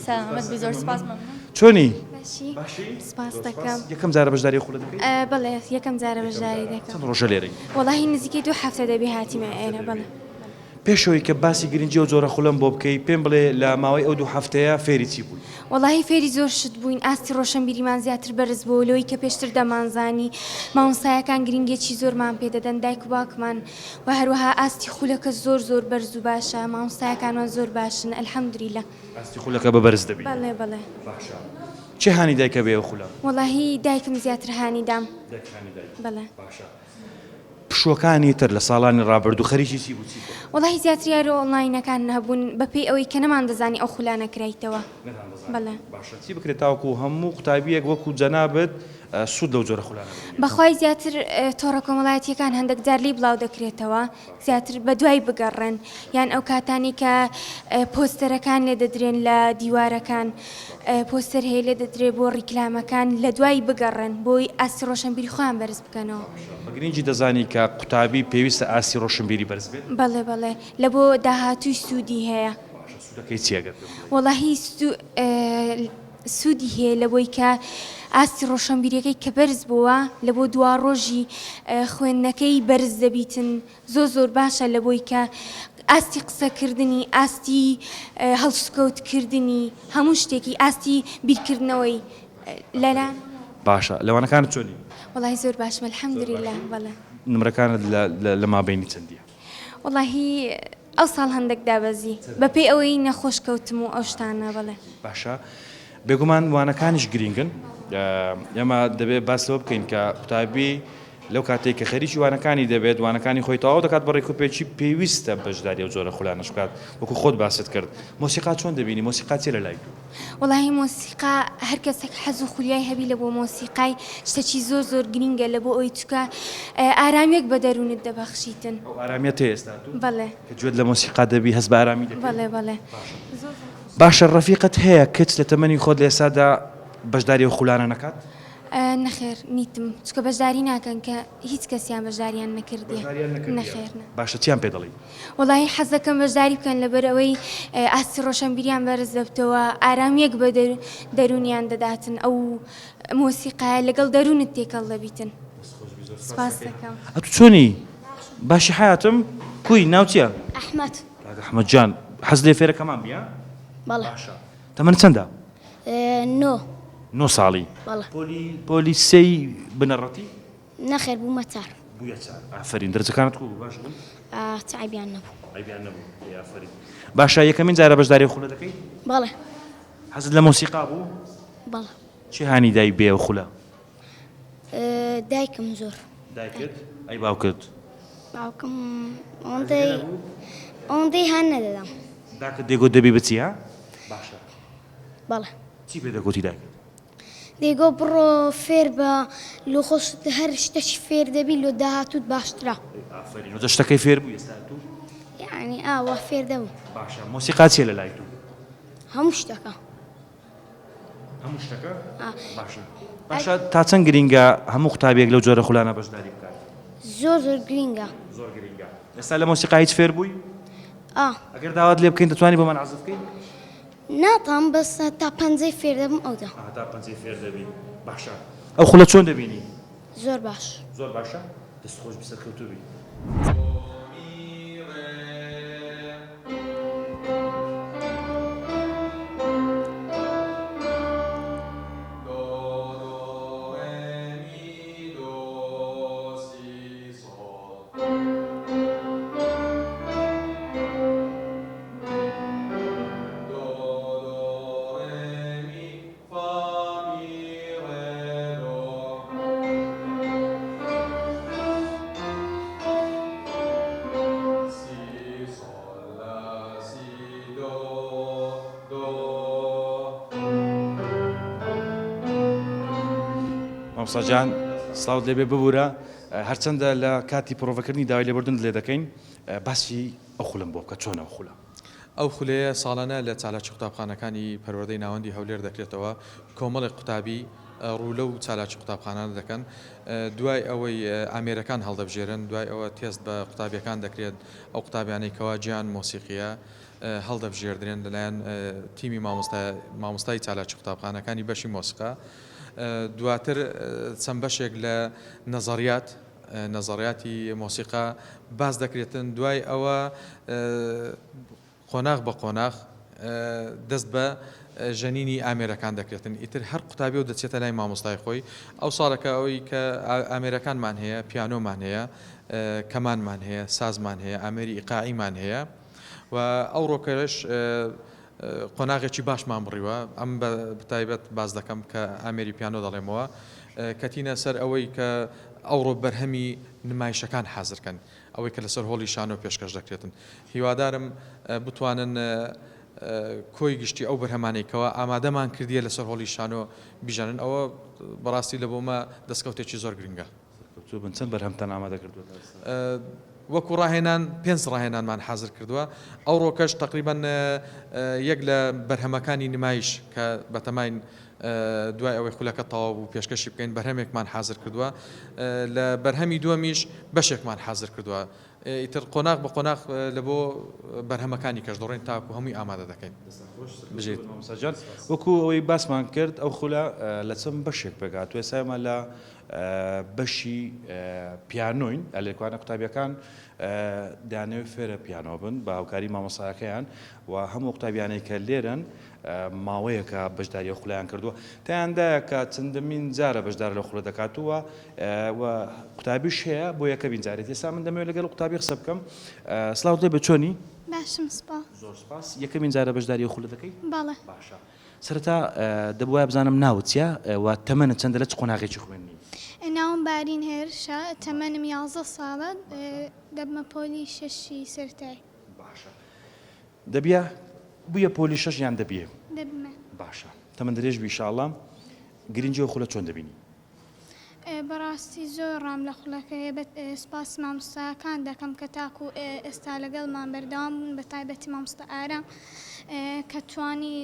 سەلامەت بی زۆر سپاس مەمنون. چۆنی؟ باشی باشی؟ سپاس زۆر سپاس. دەکەم. یەکەم جارە بەشداری ئەو خولە دەکەی؟ بەڵێ یەکەم جارە بەشداری دەکەم. چەند ڕۆژە لێرەی؟ وەڵاهی نزیکەی دوو هەفتە دەبی هاتیمە ئێرە بەڵێ. پێش ئەوەی کە باسی گرنگی ئەو جۆرە خولەم بۆ بکەی پێم بڵێ لە ماوەی ئەو دوو هەفتەیە فێری چی بووی؟ وەڵاهی فێری زۆر شت بووین ئاستی ڕۆشەنبیریمان زیاتر بەرز بۆوە لەوەی کە پێشتر دەمانزانی مامۆستایەکان گرنگیەکی زۆرمان پێ دەدەن دایک و باوکمان وە هەروەها ئاستی خولەکە زۆر زۆر بەرز و باشە مامۆستایەکانمان زۆر باشن الحمدللە. ئاستی خولەکە بە بەرز دەبینی؟ بەڵێ بەڵێ. باشە کێ هانی دای کە بێیە خولە؟ وەڵاهی دایکم زیاتر هانی دام. دایکت هانی دای؟ بەڵێ. باشە پشووەکانی تر لە ساڵانی ڕابردوو خەریکی چی بوو چیت دەکرد؟ وەڵاهی زیاتر یاری ئۆنڵاینەکان هەبوون بەپێی ئەوەی کە نەماندەزانی ئەو خولانە کرایتەوە. نەتاندەزانی؟ بەڵێ. باشە چی بکرێت تاوەکو هەموو قوتابییەک وەکو جەنابت سوود لەو جۆرە خولانە ببینێت؟ بەخوای زیاتر تۆڕە کۆمەڵایەتییەکان هەندەک جار لێی بڵاو دەکرێتەوە زیاتر بەدوای بگەڕێن یان ئەو کاتانەی کە پۆستەرەکان لێ دەدرێن لە دیوارەکان پۆستەر هەیە لێ دەدرێ بۆ ڕیکلامەکان لە دوای بگەڕێن بۆی ئاستی ڕۆشنبیری خۆیان بەرز بکەنەوە. باشە بە گرنگی دەزانی کە قوتابی پێویستە ئاستی ڕۆشنبیری بەرز بێت؟ بەڵێ بەڵێ لە بۆ داهاتووی سوودی هەیە. باشە سوودەکەی چییە گەر پێم بڵێی؟ وەڵاهی سوودی هەیە لە بۆی کە ئاستی ڕۆشنبیریەکەی کە بەرز بۆوە لە بۆ دواڕۆژی خوێندنەکەی بەرز دەبیتن زۆر زۆر باشە لە بۆی کە ئاستی قسەکردنی ئاستی هەڵسوکەوت کردنی هەموو شتێکی ئاستی بیرکردنەوەی لەلا. باشە لە وانەکانت چۆنی؟ وەڵاهی زۆر باشم الحمدللە بەڵێ. نمرەکانت لە مابەینی چەندیە؟ وەڵاهی ئەوساڵ هەندەک دابەزی بەپێی ئەوەی نەخۆش کەوتم و ئەو شتانە بەڵێ. باشە بێگومان وانەکانیش گرینگن ئێمە دەبێت باس لەوە بکەین کە قوتابی لەو کاتێک کە خەریکی وانەکانی دەبێت وانەکانی خۆی تەواو دەکات بە ڕێکوپێکی پێویستە بەشداری ئەو جۆرە خولانەش بکات وەکو خۆت باست کرد مۆسیقا چۆن دەبینی مۆسیقا چیە لە لای تۆ؟ وەڵاهی مۆسیقا هەر کەسێک حەز و خولیای هەبی لە بۆ مۆسیقای شتەکی زۆر زۆر گرینگە لە بۆ ئەوی چکە ئارامیەک بە دەروونت دەبەخشیتن. ئەو ئارامیەت هەیە ئێستا تۆ؟ بەڵێ. کە گوێت لە مۆسیقا دەبی هەست بە ئارامی دەکەی؟ بەڵێ بەڵێ. باشە باشە ڕەفیقت هەیە کچ لە تەمەنی خۆت لە ئێستادا بەشداری ئەو خولانە نەکات؟ نەخێر نیتم چونکە بەشداری ناکەن کە هیچ کەسیان بەشداریان نەکردیە بەشداریان نەکردیە نەخێر نا. باشە چیان پێ دەڵێی؟ وەڵاهی حەزدەکەم بەشداری بکەن لەبەر ئەوەی ئاستی ڕۆشەنبیریان بەرز دەبتەوە ئارامیەک بە دەروونیان دەداتن ئەو مۆسیقایە لەگەڵ دەروونت تێکەڵ دەبیتن سپاس دەکەم. ئەتو چۆنی باشی حەیاتم کوی ناو چیە؟ ئەحمەد. کاک ئەحمەد جان حەز لێ فێرە کەمان بی ها؟ بەڵێ. باشە تەمەنت چەندە؟ نۆ. نۆ ساڵی بەڵێ. پۆلی پۆلی سێی بنەڕەتی؟ نەخێر بوومە چار. بوویە چار ئافەرین دەرجەکانت کو بوو باش بوون؟ چ عەیبیان نەبوو. عەیبیان نەبوو ئەی ئافەرین. باشە یەکەمین جارە بەشداری ئەو خولە دەکەی؟ بەڵێ. حەزت لە مۆسیقا بوو؟ بەڵێ. کێ هانی دای بێ ئەو خولە؟ دایکم زۆر. دایکت؟ ئەی باوکت؟ باوکم ئەوەندەی ئەوەندەی هان نەدەدام. داکت دەیگوت دەبی بچی ها؟ باشە. بەڵێ. چی پێ دەگوتی دایکت؟ دەیگۆ بڕۆ فێر بە لۆ خۆشت هەر شتەکی فێر دەبی لۆ داهاتووت باشترە. ئافەرین وجا شتەکەی فێر بووی ئێستا تو؟ یەعنی ئاوا فێر دەبم. باشە مۆسیقا چیە لە لای تو؟ هەموو شتەکە. هەموو شتەکە؟ باشە باشە تا چەند گرینگە هەموو قوتابیەک لەو جۆرە خولانە بەشداری بکات؟ زۆر زۆر گرینگە. زۆر گرینگە. ئێستا لە مۆسیقا هیچ فێر بووی؟ ئا. ئەگەر داوات لێ بکەین دەتوانی بۆمان عەزف بکەی؟ ناتوانم بەس تا پەنجەی فێر دەبم ئەوجا. ئەها تا پەنجەی فێر دەبی باشە ئەو خولە چۆن دەبینی؟ زۆر باش. زۆر باشە دەست خۆش بی سەرکەوتوو بی. مامۆستا جان. سڵاوت لێبێ ببورە هەرچەندە لە کاتی پرۆڤەکردنی داوای لێبوردنت لێ دەکەین باسی ئەو خولەم بۆ بکە چۆنە ئەو خولە؟ ئەو خولەیە ساڵانە لە چالاکی قوتابخانەکانی پەروەردەی ناوەندی هەولێر دەکرێتەوە، کۆمەڵێک قوتابی ڕوو لەو چالاکی قوتابخانانە دەکەن، دوای ئەوەی ئامێرەکان هەڵدەبژێرن، دوای ئەوە تێست بە قوتابیەکان دەکرێت، ئەو قوتابیانەی کەوا گیان مۆسیقیە هەڵدەبژێردرێن لەلایەن تیمی مامۆستای چالاکی قوتابخانەکانی بەشی مۆسیقا، دواتر چەند بەشێک لە نەزەریات نەزەریاتی مۆسیقا باس دەکرێتن، دوای ئەوە قۆناغ بە قۆناغ دەست بە ژەنینی ئامێرەکان دەکرێتن، ئیتر هەر قوتابیە و دەچێتە لای مامۆستای خۆی، ئەو ساڵەکە ئەوەی کە ئامێرەکانمان هەیە پیانۆمان هەیە، کەمانمان هەیە، سازمان هەیە، ئامێری ئیقاعیمان هەیە و ئەوڕۆکەش قۆناغێکی باشمان بڕیوە، ئەم بە تایبەت باس دەکەم کە ئامێری پیانۆ دەڵێمەوە، کەتینە سەر ئەوەی کە ئەوڕۆ بەرهەمی نمایشەکان حازر کەن، ئەوەی کە لەسەر هۆڵی شانۆ پێشکەش دەکرێتن. هیوادارم بتوانن کۆی گشتی ئەو بەرهەمانەی کەوا ئامادەمان کردیە لەسەر هۆڵی شانۆ بیژەنن، ئەوە بەڕاستی لە بۆمە دەستکەوتێکی زۆر گرنگە. سەرکەوتوو بن، چەند بەرهەمتان ئامادە کردووە تا ئێستا؟ وەکو ڕاهێنان پێنج ڕاهێنانمان حازر کردووە، ئەوڕۆکەش تەقریبەن یەک لە بەرهەمەکانی نمایش کە بەتەماین دوای ئەوەی خولەکە تەواو بوو پێشکەشی بکەین بەرهەمێکمان حازر کردووە، لە بەرهەمی دووەمیش بەشێکمان حازر کردووە، ئیتر قۆناغ بە قۆناغ لە بۆ بەرهەمەکانی کەش دەڕۆین تاکو هەمووی ئامادە دەکەین. دەستان خۆش سەرکەوتوو بن مامۆستا گیان. وەکو ئەوەی باسمان کرد ئەو خولە لە چەند بەشێک پێکهاتووە، ئێستا ئێمە لە بەشی پیانۆین، ئەلێکوانە قوتابیەکان دەیانەوێت فێرە پیانۆ بن بە هاوکاری مامۆستاکەیان و هەموو قوتابیانەی کە لێرەن ماوەیەکە بەشداری ئەو خولەیان کردووە تیاندایە کە چەندەمین جارە بەشدار لەو خولە دەکات و و قوتابیش هەیە بۆ یەکەمین جارێت ئێستا من دەمەوێت لەگەڵ قوتابی قسە بکەم سڵاوت لێ بێ چۆنی؟ باشم سپاس. زۆر سپاس یەکەمین جارە بەشداری ئەو خولە دەکەی؟ بەڵێ. باشە سەرەتا دەبوایە بزانم ناوت چیە و تەمەنت چەندە لە چ قۆناغێکی خوێندنی؟ ناوم بارین هێرشە تەمەنم 11 ساڵە دەبمە پۆلی شەشی سەرەتایی. باشە دەبیە بویە پۆلی شەش یان دەبیە؟ دەبمە. باشە تەمەن درێژ بی ئیشاڵا گرنگی ئەو خولە چۆن دەبینی؟ بەڕاستی زۆر ڕام لە خولەکە هەیە بە سوپاسی مامۆستاکان دەکەم کە تاکو ئێستا لەگەڵمان بەردەوام بوون بە تایبەتی مامۆستا ئارام کە توانی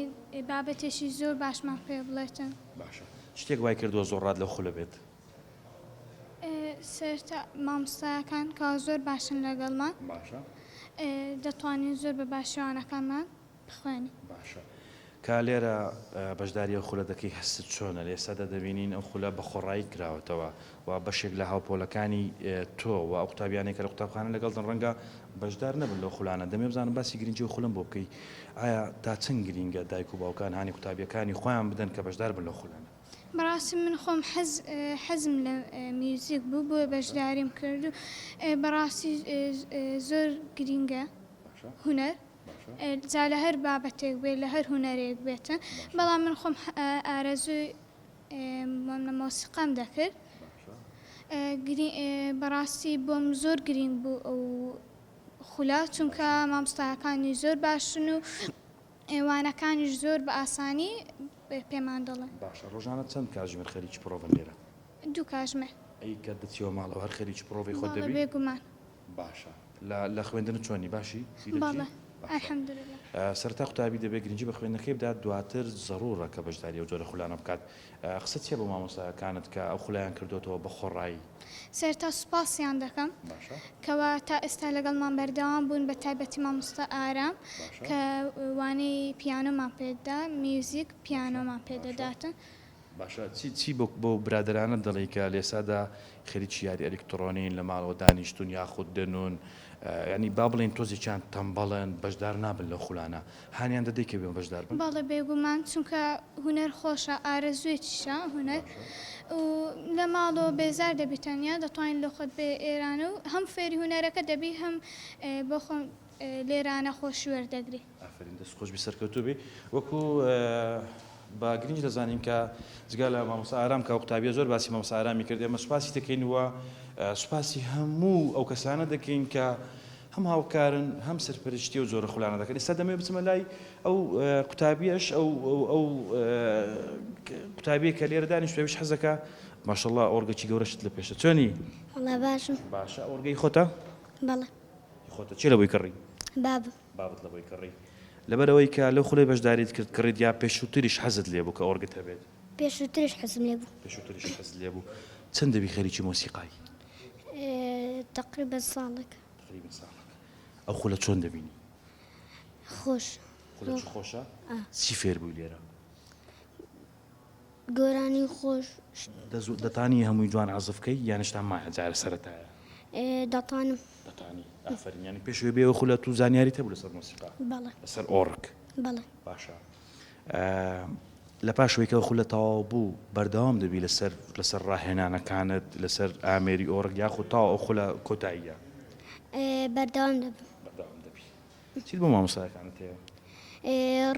بابەتێکی زۆر باشمان پێ بڵێتن. باشە شتێک وای کردووە زۆر ڕات لەو خولە بێت؟ سەرەتا مامۆستاکان کەوا زۆر باشن لەگەڵمان باشە دەتوانین زۆر بە باشی وانەکانمان بخوێنین. باشە کە لێرە بەشداری ئەو خولە دەکەی هەستت چۆنە؟ لە ئێستادا دەبینین ئەو خولە بە خۆڕایی کراوەتەوە و بەشێک لە هاوپۆلەکانی تۆ و ئەو قوتابیانەی کە لە قوتابخانە لەگەڵتن ڕەنگە بەشدار نەبن لەو خولانە، دەمەوێت بزانم باسی گرنگی ئەو خولەم بۆ بکەی، ئایا تا چەند گرینگە دایک و باوکان هانی قوتابیەکانی خۆیان بدەن کە بەشدار بن لەو خولانە؟ بەڕاستی من خۆم حەز حەزم لە میوزیک بوو بۆیە بەشداریم کرد و بەڕاستی زۆر گرینگە هونەر جا لە هەر بابەتێک بێت لە هەر هونەرێک بێتن بەڵام من خۆم ئارەزووی مۆسیقام دەکرد بەڕاستی بۆم زۆر گرینگ بوو ئەو خولە چونکە مامۆستاکانی زۆر باشن و وانەکانیش زۆر بە ئاسانی پێمان دەڵێن. باشە ڕۆژانە چەند کاژمێر خەریکی پڕۆڤەن لێرە؟ دوو کاژمێر. ئەی کە دەچیەوە ماڵەوە هەر خەریکی پڕۆڤەی خۆت دەبی؟ بەڵێ بێگومان. باشە لە لە خوێندنت چۆنی باشی؟ زیرەکی؟ بەڵێ الحمدللە. سەرەتا قوتابی دەبێت گرنگی بە خوێندنەکەی بدات دواتر زەڕوڕە کە بەشداری ئەو جۆرە خولانە بکات. قسەت چیە بۆ مامۆستاکانت کە ئەو خولەیان کردۆتەوە بە خۆڕایی؟ سەرەتا سوپاسیان دەکەم کەوا تا ئێستا لەگەڵمان بەردەوام بوون بە تایبەتی مامۆستا ئارام کە وانەی پیانۆمان پێدا میوزیک پیانۆمان پێدەداتن. باشە چی چی بۆ بۆ برادەرانت دەڵێی کە لێسادا خەریکی یاری ئەلیکتڕۆنین لە ماڵەوە دانیشتوون یاخود دەنوون یانی با بڵێین تۆزێکیان تەمبەڵن بەشدار نابن لەو خولانە هانیان دەدەی کە بێن بەشدار بن؟ بەڵێ بێگومان چونکە هونەر خۆشە ئارەزووێکیشە هونەر و لە ماڵەوە بێزار دەبی تەنیا دەتوانیت لۆ خۆت بێ ئێرانە و هەم فێری هونەرەکە دەبی هەم بۆ خۆم لێرانە خۆشی وەردەگری. ئافەرین دەست خۆش بی سەرکەوتوو بی وەکو بە گرنگ دەزانین کە جگە لە مامۆستا ئارام کە ئەو قوتابیە زۆر باسی مامۆستا ئارامی کرد ئێمە سوپاسی دەکەین و سوپاسی هەموو ئەو کەسانە دەکەین کە هەم هاوکارن هەم سەرپەرشتی و جۆرە خولانە دەکەن ئێستا دەمەوێت بچمە لای ئەو قوتابیەش ئەو ئەو قوتابیە کە لێرە دانیشتووە ئەویش حەزەکە ماشەڵا ئۆرگەکی گەورەشت لە پێشە چۆنی؟ وەڵا باشم. باشە ئۆرگەی خۆتە؟ بەڵێ. خۆتە کێ لە بۆی کڕی؟ بابم. بابت لە بۆی کڕی. لەبەرئەوەی کە لەو خولەی بەشداریت کرد کڕیت یا پێشووتریش حەزت لێ بوو کە ئۆرگت هەبێت؟ پێشووتریش حەزم لێ بوو. پێشووتریش حەزت لێ بوو. چەند دەبی خەریکی مۆسیقای؟ تەقریبەن ساڵێک. تەقریبەن ساڵێک. ئەو خولە چۆن دەبینی؟ خۆش. خولەکی خۆشە؟ چی فێر بووی لێرە؟ گۆرانی خۆش. دەتانی هەمووی جوان عەزف کەی یان هێشتا مایە جارە سەرەتایە؟ دەتانم. دەتانی ئافەرین یانی پێش ئەوەی بێیەوە خولە تو زانیاریت هەبوو لەسەر مۆسیقا؟ بەڵێ. لەسەر ئۆڕک؟ بەڵێ. باشە لە پاش ئەوەی کە خولە تەواو بوو بەردەوام دەبی لەسەر لەسەر ڕاهێنانەکانت لەسەر ئامێری ئۆڕک یاخود تاو ئەو خولە کۆتاییە؟ بەردەوام دەبم. بەردەوام دەبی. چیت بۆ مامۆستایەکانت هەیە؟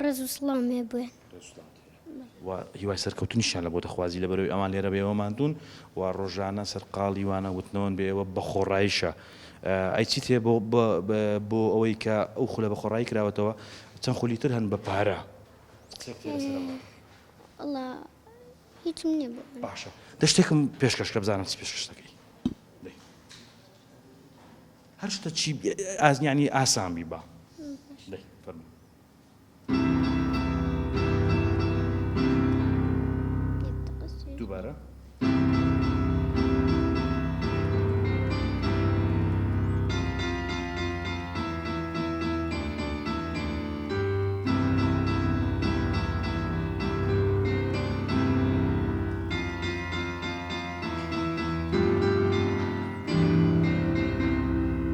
ڕێز و سڵاوم هەیە بۆیان. ڕێز و سڵاوت هەیە. و هیوای سەرکەوتنیشیان لە بۆ دەخوازی لەبەرئەوەی ئەوان لێرە بە ئێوە ماندوون و ڕۆژانە سەرقاڵی وانە وتنەوەن بە ئێوە بە خۆڕاییشە ئەی چیت هەیە بۆ بۆ ئەوەی کە ئەو خولە بە خۆڕایی کراوەتەوە چەند خولی تر هەن بە پارە قسەیەک تێ لەسەر ئەمە وەڵا هیچم نییە بۆ ئەمە. باشە دە شتێکم پێشکەش کە بزانم چ پێشکەش دەکەی دەی هەر شتە چی ئاز یعنی ئاسان بی با دەی فەرموو دووبارە.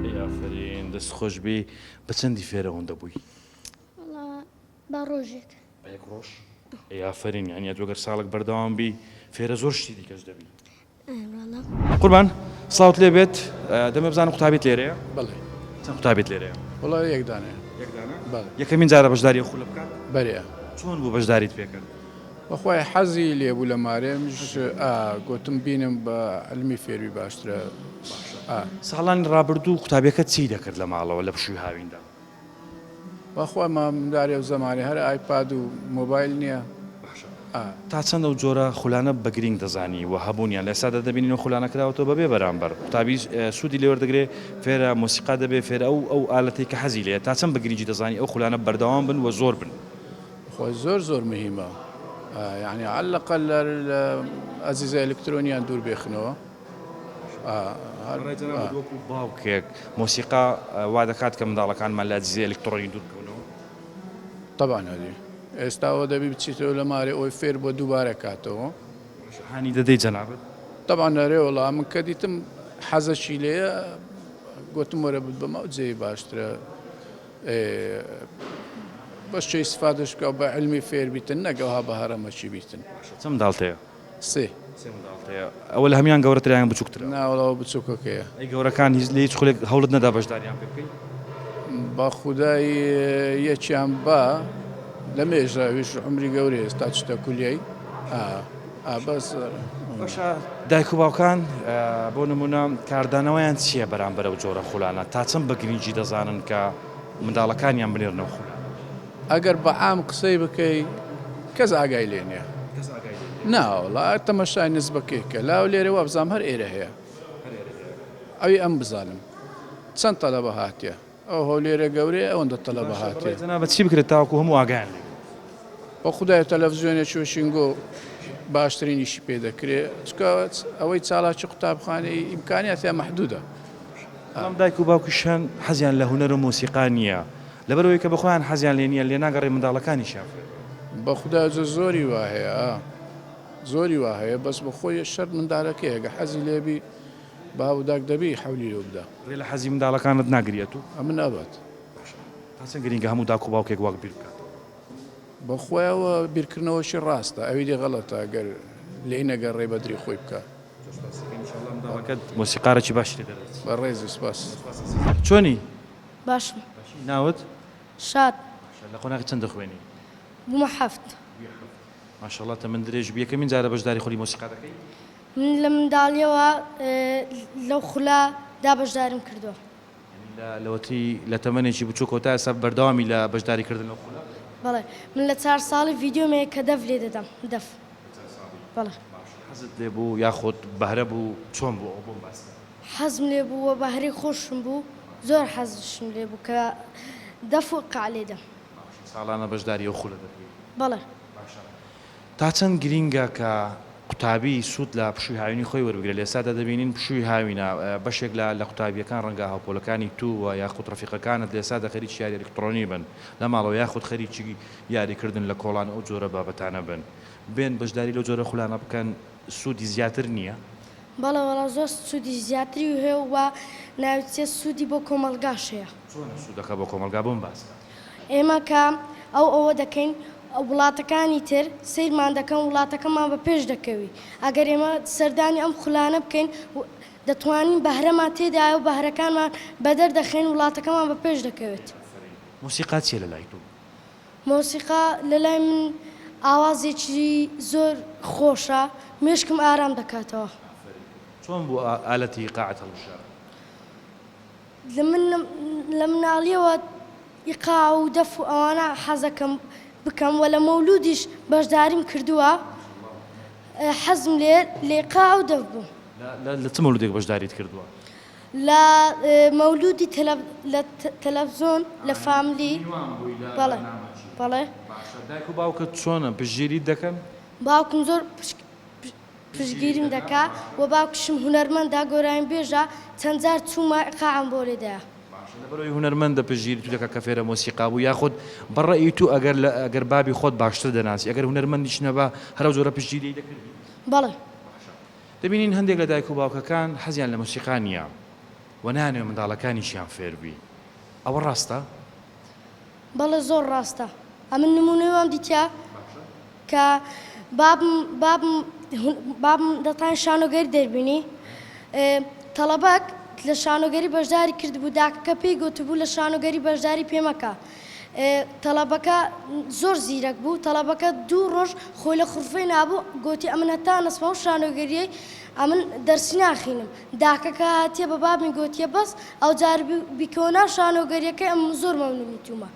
ئەی ئافەرین دەست خۆش بی بە چەندی فێرە ئەوەندە بووی؟ وەڵا بە ڕۆژێک. بە یەک ڕۆژ؟ ئەی ئافەرین یانی ئەتوو گەر ساڵێک بەردەوام بی فێرە زۆر شتی دیکەش دەبی. وەڵا. قوربان سڵاوت لێ بێت دەمێ بزانم قوتابیت لێرەیە؟ بەڵێ. چەند قوتابیت لێرەیە؟ وەڵا یەک دانەیە. یەک دانە؟ بەڵێ. یەکەمین جارە بەشداری ئەو خولە بکات؟ بەرێ. چۆن بوو بەشداریت پێ کرد؟ بەخوای حەزی لێ بوو لە مارێ منیش ئا گۆتم بینم بە علمی فێربی باشترە باشە. ئا. ساڵانی ڕابردوو قوتابیەکەت چی دەکرد لە ماڵەوە لە پشووی هاویندا؟ بەخوا مام دارێ و زەمانێ هەر ئایپاد و مۆبایل نیە. باشە تا چەند ئەو جۆرە خولانە بە گرینگ دەزانی و هەبوونیان لە ئێستادا دەبینین ئەو خولانە کراوەتەوە بەبێ بەرامبەر قوتابی سوودی لێ وەردەگرێ فێرە مۆسیقا دەبێ فێرە ئەو ئەو ئالەتەی کە حەزی لێیە تا چەند بە گرینگی دەزانی ئەو خولانە بەردەوام بن و زۆر بن؟ خۆی زۆر زۆر مهیمە یانی عەلەقەل لە ئەجیزە ئەلکترۆنیان دوور بێخنەوە. بەڕای جەنابت وەکو باوکێک مۆسیقا وا دەکات کە منداڵەکانمان لە ئەجهیزەی ئەلکتڕۆنی دوور بکەونەوە؟ تەبعەن هەدی ئێستا ئەوە دەبی بچیتەوە لە مارێ ئەوی فێر بووە دووبارە کاتەوە. باشە هانی دەدەی جەنابت؟ تەبعەن ئەرێ وەڵا من کە دیتم حەزەکی لێیە گۆتم وەرە بتبەمە ئەو جێی باشترە بەس چێ ئیستفادەش بکا و بە عیلمی فێر بیتن نەک ئەوها بە هەڕەمەکی بیتن. باشە چەند منداڵت هەیە؟ سێ. سێ منداڵت هەیە ئەوە لە هەموان گەورەترە یان بچووکترە؟ نا وەڵا ئەوە بچووکەکەیە. ئەی گەورەکان هیچ لە هیچ خولێک هەوڵت نەدا بەشداریان پێ بکەی؟ بەخودای یەکیان با لە مێژە ئەویش عومری گەورەیە ئێستا چتە کولیەی ئا ئا بەس. باشە دایک و باوکان بۆ نموونە کاردانەوەیان چییە بەرامبەر ئەو جۆرە خولانە؟ تا چەند بە گرنگی دەزانن کە منداڵەکانیان بنێرنە ئەو خولانە؟ ئەگەر بە عام قسەی بکەی کەس ئاگای لێ نیە. کەس ئاگای لێ نیە. نا وەڵا تەمەشای نسبەکەی کە لاو لێرە وابزانم هەر ئێرە هەیە. هەر ئێرە هەیە. ئەوی ئەم بزانم چەند تەلەبە هاتیە ئەو هەولێرە گەورەیە ئەوەندە تەلەبە باشە هاتیە. بەڕای جەنابت چی بکرێت تاوەکو هەموو ئاگایان لێ بێت؟ بە خودایە تەلەفزیۆنێکی وشینگۆ باشترین ئیشی پێ دەکرێ چونکە ئەوەی چالاکی قوتابخانەی ئیمکانیاتیان مەحدودە. بەڵام دایک و باوکیشیان حەزیان لە هونەر و مۆسیقا نییە لەبەرئەوەی کە بەخۆیان حەزیان لێ نییە لێناگەڕێ منداڵەکانیشیان فێر بن. بەخودا جە زۆری وا هەیە ئا زۆری وا هەیە بەس بەخۆی شەرت مندالەکەیە گە حەزی لێبی باب و داک دەبی حەولی لۆ بدا. ڕێ لە حەزی منداڵەکانت ناگری ئەتوو؟ ئەمن ئەبەد. باشە تا چەند گرینگە هەموو داک و باوکێک واک بیر بکاتەوە؟ بەخۆیەوە بیرکردنەوەشی ڕاستە ئەوی دی غەڵەتە گەر لێی نەگەڕێ بەدری خۆی بکا. زۆر سوپاس دەکەین ئینشاڵڵا منداڵەکەت مۆسیقارێکی باشی لێ دەردەچێت. بەڕێزی سوپاس. چۆنی؟ باشم. باشی ناوت؟ شاد. باشە لە قۆناغی چەند دەخوێنی؟ بوومە حەفت. بوویە حەفت ماشاڵڵا تەمەن درێژ بی یەکەمین جارە بەشداری خولی مۆسیقا دەکەی؟ من لە منداڵیەوە لەو خولە دا بەشداریم کردووە. یانی لە لەوەتی لە تەمەنێکی بچووکەوە تا ئێستا بەردەوامی لە بەشداری کردن لەو خولە؟ بەڵێ من لە چار ساڵی ڤیدیۆم هەیە کە دەف لێ دەدەم دەف. لە چار ساڵی؟ بەڵێ. باشە. حەزت لێ بوو یاخود بەهرە بوو چۆن بوو ئەوە بۆم باس کە. حەزم لێ بوو وە بەهرەی خۆشم بوو زۆر حەزشم لێ بوو کە دەف و ئیقاع لێدەم. باشە ساڵانە بەشداری ئەو خولە دەکەی؟ بەڵێ. باشە تا چەند گرینگە کە قوتابی سوود لە پشووی هاوینی خۆی وەربگرێت؟ لە ئێستادا دەبینین پشووی هاوینە بەشێک لە لە قوتابییەکان ڕەنگە هاوپۆلەکانی تو و یاخود ڕەفیقەکانت لە ئێستادا خەریکی یاری ئەلکتڕۆنی بن لە ماڵەوە یاخود خەریکی یاری کردن لە کۆڵان ئەو جۆرە بابەتانە بن بێن بەشداری لەو جۆرە خولانە بکەن سوودی زیاتر نییە؟ بەڵێ وەڵا زۆر سوودی زیاتری هەیە و ناوی چیە سوودی بۆ کۆمەڵگاش هەیە. چۆنە سوودەکە بۆ کۆمەڵگا بۆم باس کە. ئێمە کە ئەو ئەوە دەکەین وڵاتەکانی تر سەیرمان دەکەن وڵاتەکەمان بە پێش دەکەوی ئەگەر ئێمە سەردانی ئەم خولانە بکەین دەتوانین بەهرەمان تێدایە و بەهرەکانمان بەدەر دەخەین وڵاتەکەمان بە پێش دەکەوێت. مۆسیقا چیە لە لای تۆ؟ مۆسیقا لەلای من ئاوازێکی زۆر خۆشە مێشکم ئارام دەکاتەوە. ئافەرین چۆن بوو ئالەتی ئیقاعت هەڵبژارد؟ من لە مناڵیەوە ئیقاع و دەف و ئەوانە حەزەکەم بکەم وە لە مەولودیش بەشداریم کردووە حەزم لێ لە ئیقاع و دەف بوو. لە چ مەولودێک بەشداریت کردووە؟ لە مەولودی لە تەلەفزۆن لە فاملی بەڵێ بەڵێ. باشە دایک و باوکت چۆنن پشتگیریت دەکەن؟ باوکم زۆر پشتگیریم دەکا و باوکیشم هونەرمەندە گۆرانیبێژە چەند جار چوومە ئیقاعم بۆ لێدایە. باشە لەبەرئەوەی هونەرمەندە پشتگیری تو دەکا کە فێرە مۆسیقا بوو یاخود بە ڕەئی تو ئەگەر لە ئەگەر بابی خۆت باشتر دەناسی ئەگەر هونەرمەندیش نەبا هەر ئەو جۆرە پشتگیریەی دەکردی؟ بەڵێ. باشە دەبینین هەندێک لە دایک و باوکەکان حەزیان لە مۆسیقا نییە و نایانەوێت منداڵەکانیشیان فێربی ئەوە ڕاستە؟ بەڵێ زۆر ڕاستە ئەمن نمونەی وام دیتە کە بابم بابم بابم دەتان شانۆگەری دەربینی تەڵەبەک لە شانۆگەری بەشداری کردبوو داکەکە پێی گوتبوو لە شانۆگەری بەشداری پێمەکە تەڵەبەکە زۆر زیرەک بوو تەڵەبەکە دوو ڕۆژ خۆی لە خورفەی نابوو گۆتی ئەمن هەتا نەچمە ئەو شانۆگەریەی ئەمن دەرسی ناخینم داکەکە هاتیە بە بابمی گۆتیە بەس ئەوجار بیکەوە ناو شانۆگەریەکەی ئەمن زۆر مەمنونی تومە.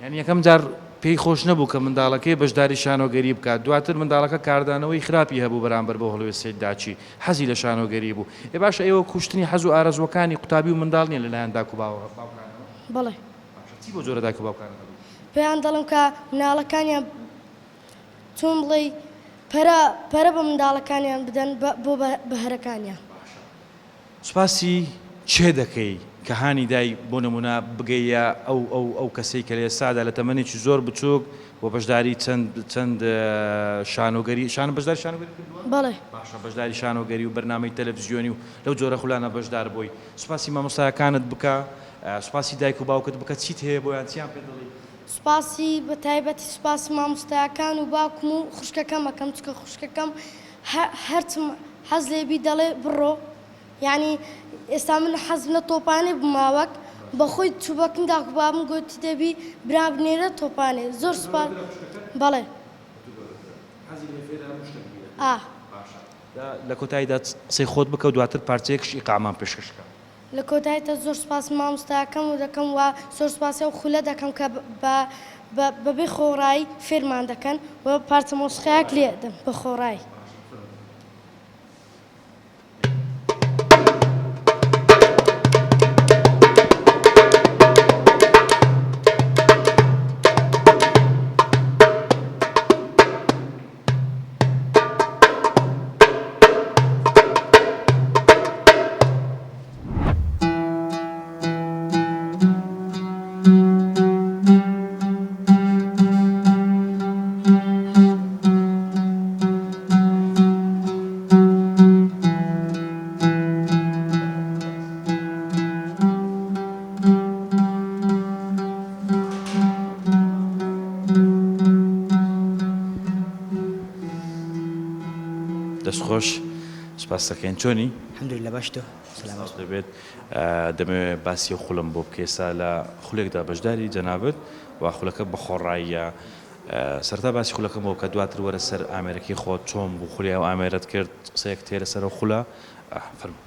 یانی یەکەم جار پێی خۆش نەبوو کە منداڵەکەی بەشداری شانۆگەری بکات، دواتر منداڵەکە کاردانەوەی خراپی هەبوو بەرامبەر بەو هەڵوێستەی داچی حەزی لە شانۆگەری بوو. ئێ باشە ئێوە کوشتنی حەز و ئارەزووەکانی قوتابی و منداڵ نییە لەلایەن داک و باوکانەوە؟ بەڵێ. باشە چی بەو جۆرە دایک و باوکانە دەڵێی؟ پێیان دەڵێم کە مناڵەکانیان چۆن بڵێی پەرە پەرە بە منداڵەکانیان بدەن بۆ بەهرەکانیان. باشە سوپاسی کێ دەکەی کە هانی دای بۆ نمونە بگەیە ئەو ئەو ئەو کەسەی کە لە ئێستادا لە تەمەنێکی زۆر بچوک و بەشداری چەند چەند شانۆگەری شانۆ بەشداری شانۆگەری کردووە؟ بەڵێ. باشە بەشداری شانۆگەری و بەرنامەی تەلەفزیۆنی و لەو جۆرە خولانە بەشدار بووی سوپاسی مامۆستاکانت بکە سوپاسی دایک و باوکت بکە چیت هەیە بۆیان چیان پێ دەڵێی؟ سوپاسی بە تایبەتی سوپاسی مامۆستاکان و باوکم و خوشکەکەم ئەکەم چونکە خوشکەکەم هەرچم حەز لێ بی دەڵێ بڕۆ یانی ئێستا من حەزم لە تۆپانێ بوو ماوەک بەخۆی چوو بەکن داک و بابم گۆتی دەبی برام بنێرە تۆپانێ زۆر سوپاس بەڵێ ئا. لە کۆتاییدا قسەی خۆت بکە و دواتر پارچەیەکش ئیقاعمان پێشکەش کە. لە کۆتاییدا زۆر سوپاس مامۆستاکەم و دەکەم و زۆر سوپاسی ئەو خولە دەکەم کە بە بەبێ خۆڕایی فێرمان دەکەن و پارچە مۆسیقایەک لێ ئەدەم بە خۆڕایی. دەست خۆش سپاست دەکەین چۆنی؟ الحمدللە باش تۆ سەلامەت. سپاس دەبێت دەمەوێت باسی ئەو خولەم بۆ بکەی ئێستا لە خولێکدا بەشداری جەنابت و خولەکە بە خۆڕاییە سەرەتا باسی خولەکەم بۆ بکە دواتر وەرە سەر ئامێرەکەی خۆت چۆن بوو خولی ئەو ئامێرەت کرد قسەیەکت هەیە لەسەر ئەو خولە فەرموو.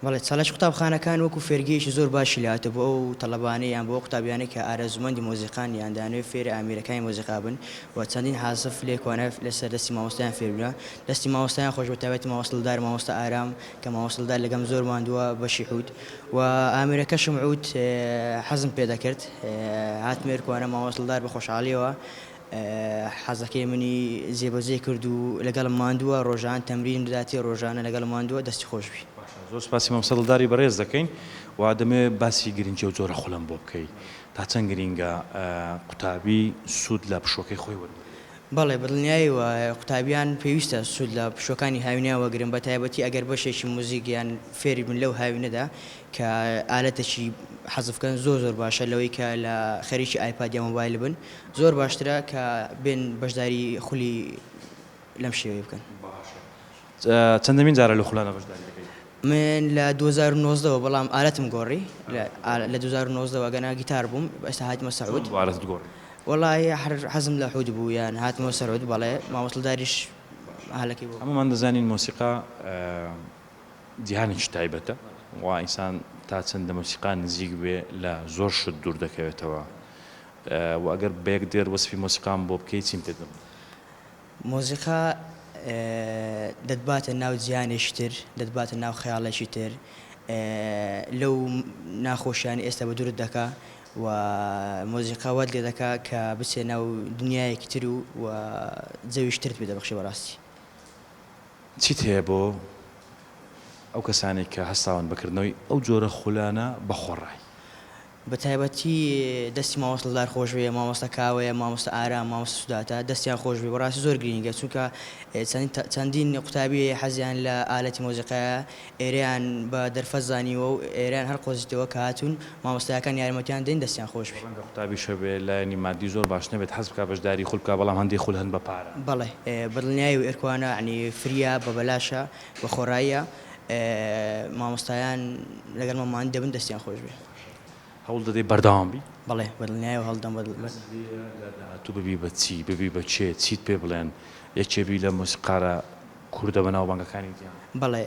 بەڵێ چالاکی قوتابخانەکان وەکو فێرگەیەکی زۆر باشی لێهاتووە بۆ ئەو تەڵەبانەی یان بۆ ئەو قوتابیانەی کە ئارەزوومەندی مۆزیقان یان دەیانەوێت فێری ئامێرەکانی مۆزیقا بن و چەندین عازف لێکوانە لەسەر دەستی مامۆستایان فێر بوونە دەستی مامۆستایان خۆش بە تایبەتی مامۆستا دڵدار مامۆستا ئارام کە مامۆستا دڵدار لەگەم زۆر ماندووە بەشی عود و ئامێرەکەشم عود حەزم پێ دەکرد هاتمە ئێرکوانە مامۆستا دڵدار بە خۆشحاڵیەوە حەزەکەی منی جێبەجێ کرد و لەگەڵم ماندووە ڕۆژان تەمرینم دەداتێ ڕۆژانە لەگەڵم ماندووە دەستی خۆش بی. باشە زۆر سوپاسی مامۆستا دڵداری بەڕێز دەکەین و دەمەوێت باسی گرنگی ئەو جۆرە خولەم بۆ بکەی تا چەند گرینگە قوتابی سوود لە پشووەکەی خۆی وەربگرێت؟ بەڵێ بەدڵنیایەوە قوتابیان پێویستە سوود لە پشووەکانی هاوینەیان وەگرن بەتایبەتی ئەگەر بەشێکی موزیک یان فێری بن لەو هاوینەدا کە ئالەتێکی حەزف بکەن زۆر زۆر باشە لەوەی کە لە خەریکی ئایپاد یا مۆبایل بن زۆر باشترە کە بێن بەشداری خولی لەم شێوەیە بکەن. باشە چەندەمین جارە لەو خولانە بەشداری دەکەی؟ من لە 2019 وە بەڵام ئالەتم گۆڕی لە 2019 وە گەنا گیتار بووم ئێستا هاتمە سەر عود. چۆن بوو ئالەتت گۆڕی؟ وەڵاهی هەر حەزم لە عود بوو یان هاتمەوە سەر عود بەڵێ مامۆستا دڵداریش ئالەکەی بۆ. هەموومان دەزانین مۆسیقا جیهانێکی تایبەتە و ئینسان تا چەند لە مۆسیقا نزیک بێ لە زۆر شت دوور دەکەوێتەوە و ئەگەر بە یەک دێر وەسفی مۆسیقام بۆ بکەی چیم پێ دەڵێی؟ مۆزیقا دەتباتە ناو جیهانێکی تر، دەتباتە ناو خەیاڵێکی تر، لەو ناخۆشیانەی ئێستا بە دوورت دەکا و مۆزیقا وات لێ دەکا کە بچێ ناو دنیایەکی تر و جەویش ترت پێ دەبەخشێ بەڕاستی. چیت هەیە بۆ ئەو کەسانەی کە هەستاون بە کردنەوەی ئەو جۆرە خولانە بە خۆڕایی؟ بە تایبەتی دەستی مامۆستا دڵدار خۆش بێ، مامۆستا کاوەیە، مامۆستا ئارام، مامۆستا سوداتە دەستیان خۆش بێ بەڕاستی زۆر گرینگە چونکە چەندین قوتابی هەیە حەزیان لە ئالەتی مۆزیقایە ئێرەیان بە دەرفەت زانیوە و ئێرەیان هەر قۆزیتەوە کە هاتوون مامۆستایەکان یارمەتیان دەین دەستیان خۆش بێ. ڕەنگە قوتابیش هەبێ لایەنی مادی زۆر باش نەبێت حەز بکا بەشداری خول بکا بەڵام هەندێ خول هەن بە پارە. بەڵێ بەدڵنیایەوە ئێرکوانە یەعنی فریە بە بەلاشە بە خۆڕاییە مامۆستایان لەگەڵمان ماندوو دەبن دەستیان خۆش بێ. هەوڵ دەدەی بەردەوام بی؟ بەڵێ بەدڵنیایەوە هەوڵ دەم. حەزت لێیە لە داهاتوو ببی بە چی؟ ببی بە کێ؟ چیت پێ بڵێن؟ یەکێ بی لە مۆسیقارە کوردە بەناوبانگەکانی جیهان؟ بەڵێ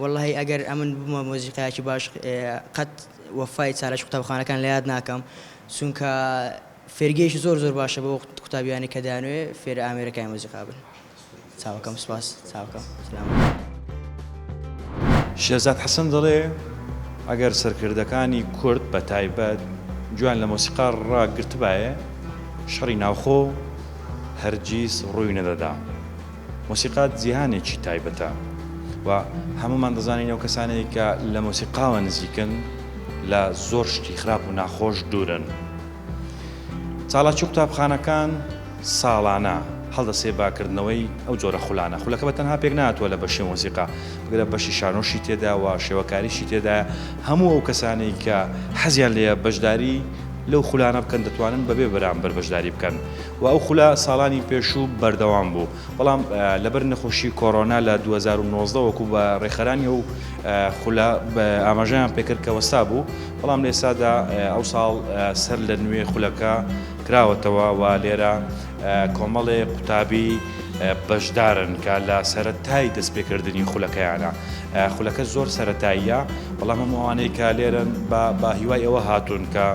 وەڵاهی ئەگەر ئەمن ببمە مۆزیقایەکی باش قەت وەفای چالاکی قوتابخانەکان لە یاد ناکەم چونکە فێرگەیەکی زۆر زۆر باشە بۆ قوتابیانی کە دەیانەوێ فێرە ئامێرەکانی مۆزیقا بن. چاوەکەم سپاس چاوەکەم سلام. شێرزاد حەسەن دەڵێ، ئەگەر سەرکردەکانی کورد بە تایبەت گوێیان لە مۆسیقا ڕاگرتبایە، شەڕی ناوخۆ هەرگیز ڕووی نەدەدا. مۆسیقا جیهانێکی تایبەتە و هەموومان دەزانین ئەو کەسانەی کە لە مۆسیقاوە نزیکن لە زۆر شتی خراپ و ناخۆش دوورن. چالاکی قوتابخانەکان ساڵانە هەڵدەسێ بە کردنەوەی ئەو جۆرە خولانە، خولەکە بە تەنها پێک نەهاتووە لە بەشی مۆسیقا، بگرە بەشی شانۆشی تێدا و شێوەکاریشی تێدایە، هەموو ئەو کەسانەی کە حەزیان لێیە بەشداری لەو خولانە بکەن دەتوانن بەبێ بەرامبەر بەشداری بکەن و ئەو خولە ساڵانی پێشوو بەردەوام بوو بەڵام لەبەر نەخۆشی کۆرۆنا لە 2019 وەکو بە ڕێکخەرانی ئەو خولە ئاماژەیان پێکرد کە وەستا بوو بەڵام لە ئێستادا ئەو ساڵ سەر لە نوێ خولەکە کراوەتەوە و لێرە کۆمەڵێ قوتابی بەشدارن کە لە سەرەتای دەستپێکردنی خولەکەیانە. خولەکە زۆر سەرەتاییە، بەڵام هەموو ئەوانەی کە لێرەن بە هیوای ئەوە هاتوون کە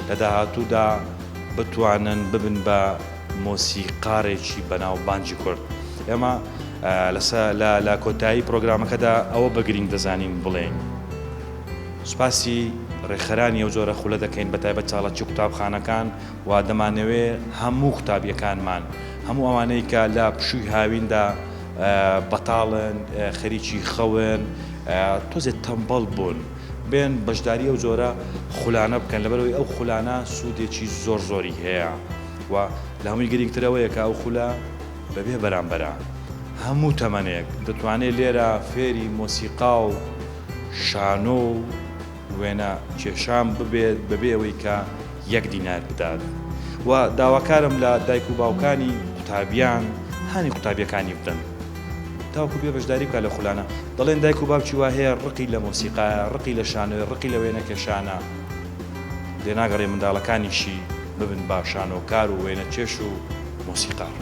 لە داهاتوودا بتوانن ببن بە مۆسیقارێکی بەناوبانگی کورد. ئێمە لە کۆتایی پرۆگرامەکەدا ئەوە بە گرینگ دەزانین بڵێین سوپاسی ڕێکخەرانی ئەو جۆرە خولە دەکەین بە تایبەت چاڵەکی قوتابخانەکان و دەمانەوێ هەموو قوتابیەکانمان هەموو ئەوانەی کە لە پشووی هاویندا بەتاڵن خەریکی خەون تۆزێ تەمبەڵ بوون بێن بەشداری ئەو جۆرە خولانە بکەن لەبەرەوەی ئەو خولانە سوودێکی زۆر زۆری هەیە و لە هەمووی گرنگتر ئەوەیە کە ئەو خولە بەبێ بەرامبەرە هەموو تەمەنێک دەتوانێت لێرە فێری مۆسیقا و شانۆ و وێنە کێشان ببێت بەبێ ئەوەی کە یەک دینار بدات و داواکارم لە دایک و باوکانی قوتابیان هانی قوتابیەکانی بدەن تاوەکو بێ بەشداری بکات لە خولانە دەڵێن دایک و باوکی وا هەیە ڕقی لە مۆسیقایە ڕقی لە شانۆیە ڕقی لە وێنەکێشانە لێناگەڕێ منداڵەکانیشی ببن بە شانۆکار و وێنەکێش و مۆسیقار.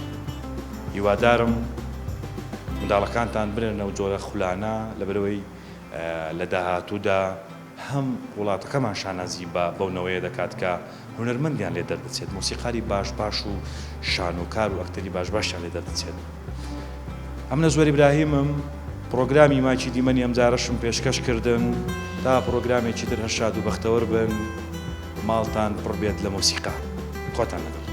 هیوادارم منداڵەکانتان بنێرنە ئەو جۆرە خولانە لەبەرئەوەی. لە داهاتوودا هەم وڵاتەکەمان شانازی بە بەو نەوەیە دەکات کە هونەرمەندیان لێ دەردەچێت، مۆسیقاری باش باش و شانۆکار و ئەکتەری باش باشیان لێ دەردەچێت. ئەمن ئەزوەر ئیبراهیمم، پڕۆگرامی ماکی دیمەنی ئەمجارەشم پێشکەش کردن، تا پڕۆگرامێکی تر هەر شاد و بەختەوەر بن، ماڵتان پڕ بێت لە مۆسیقا. خواتان لەگەڵ.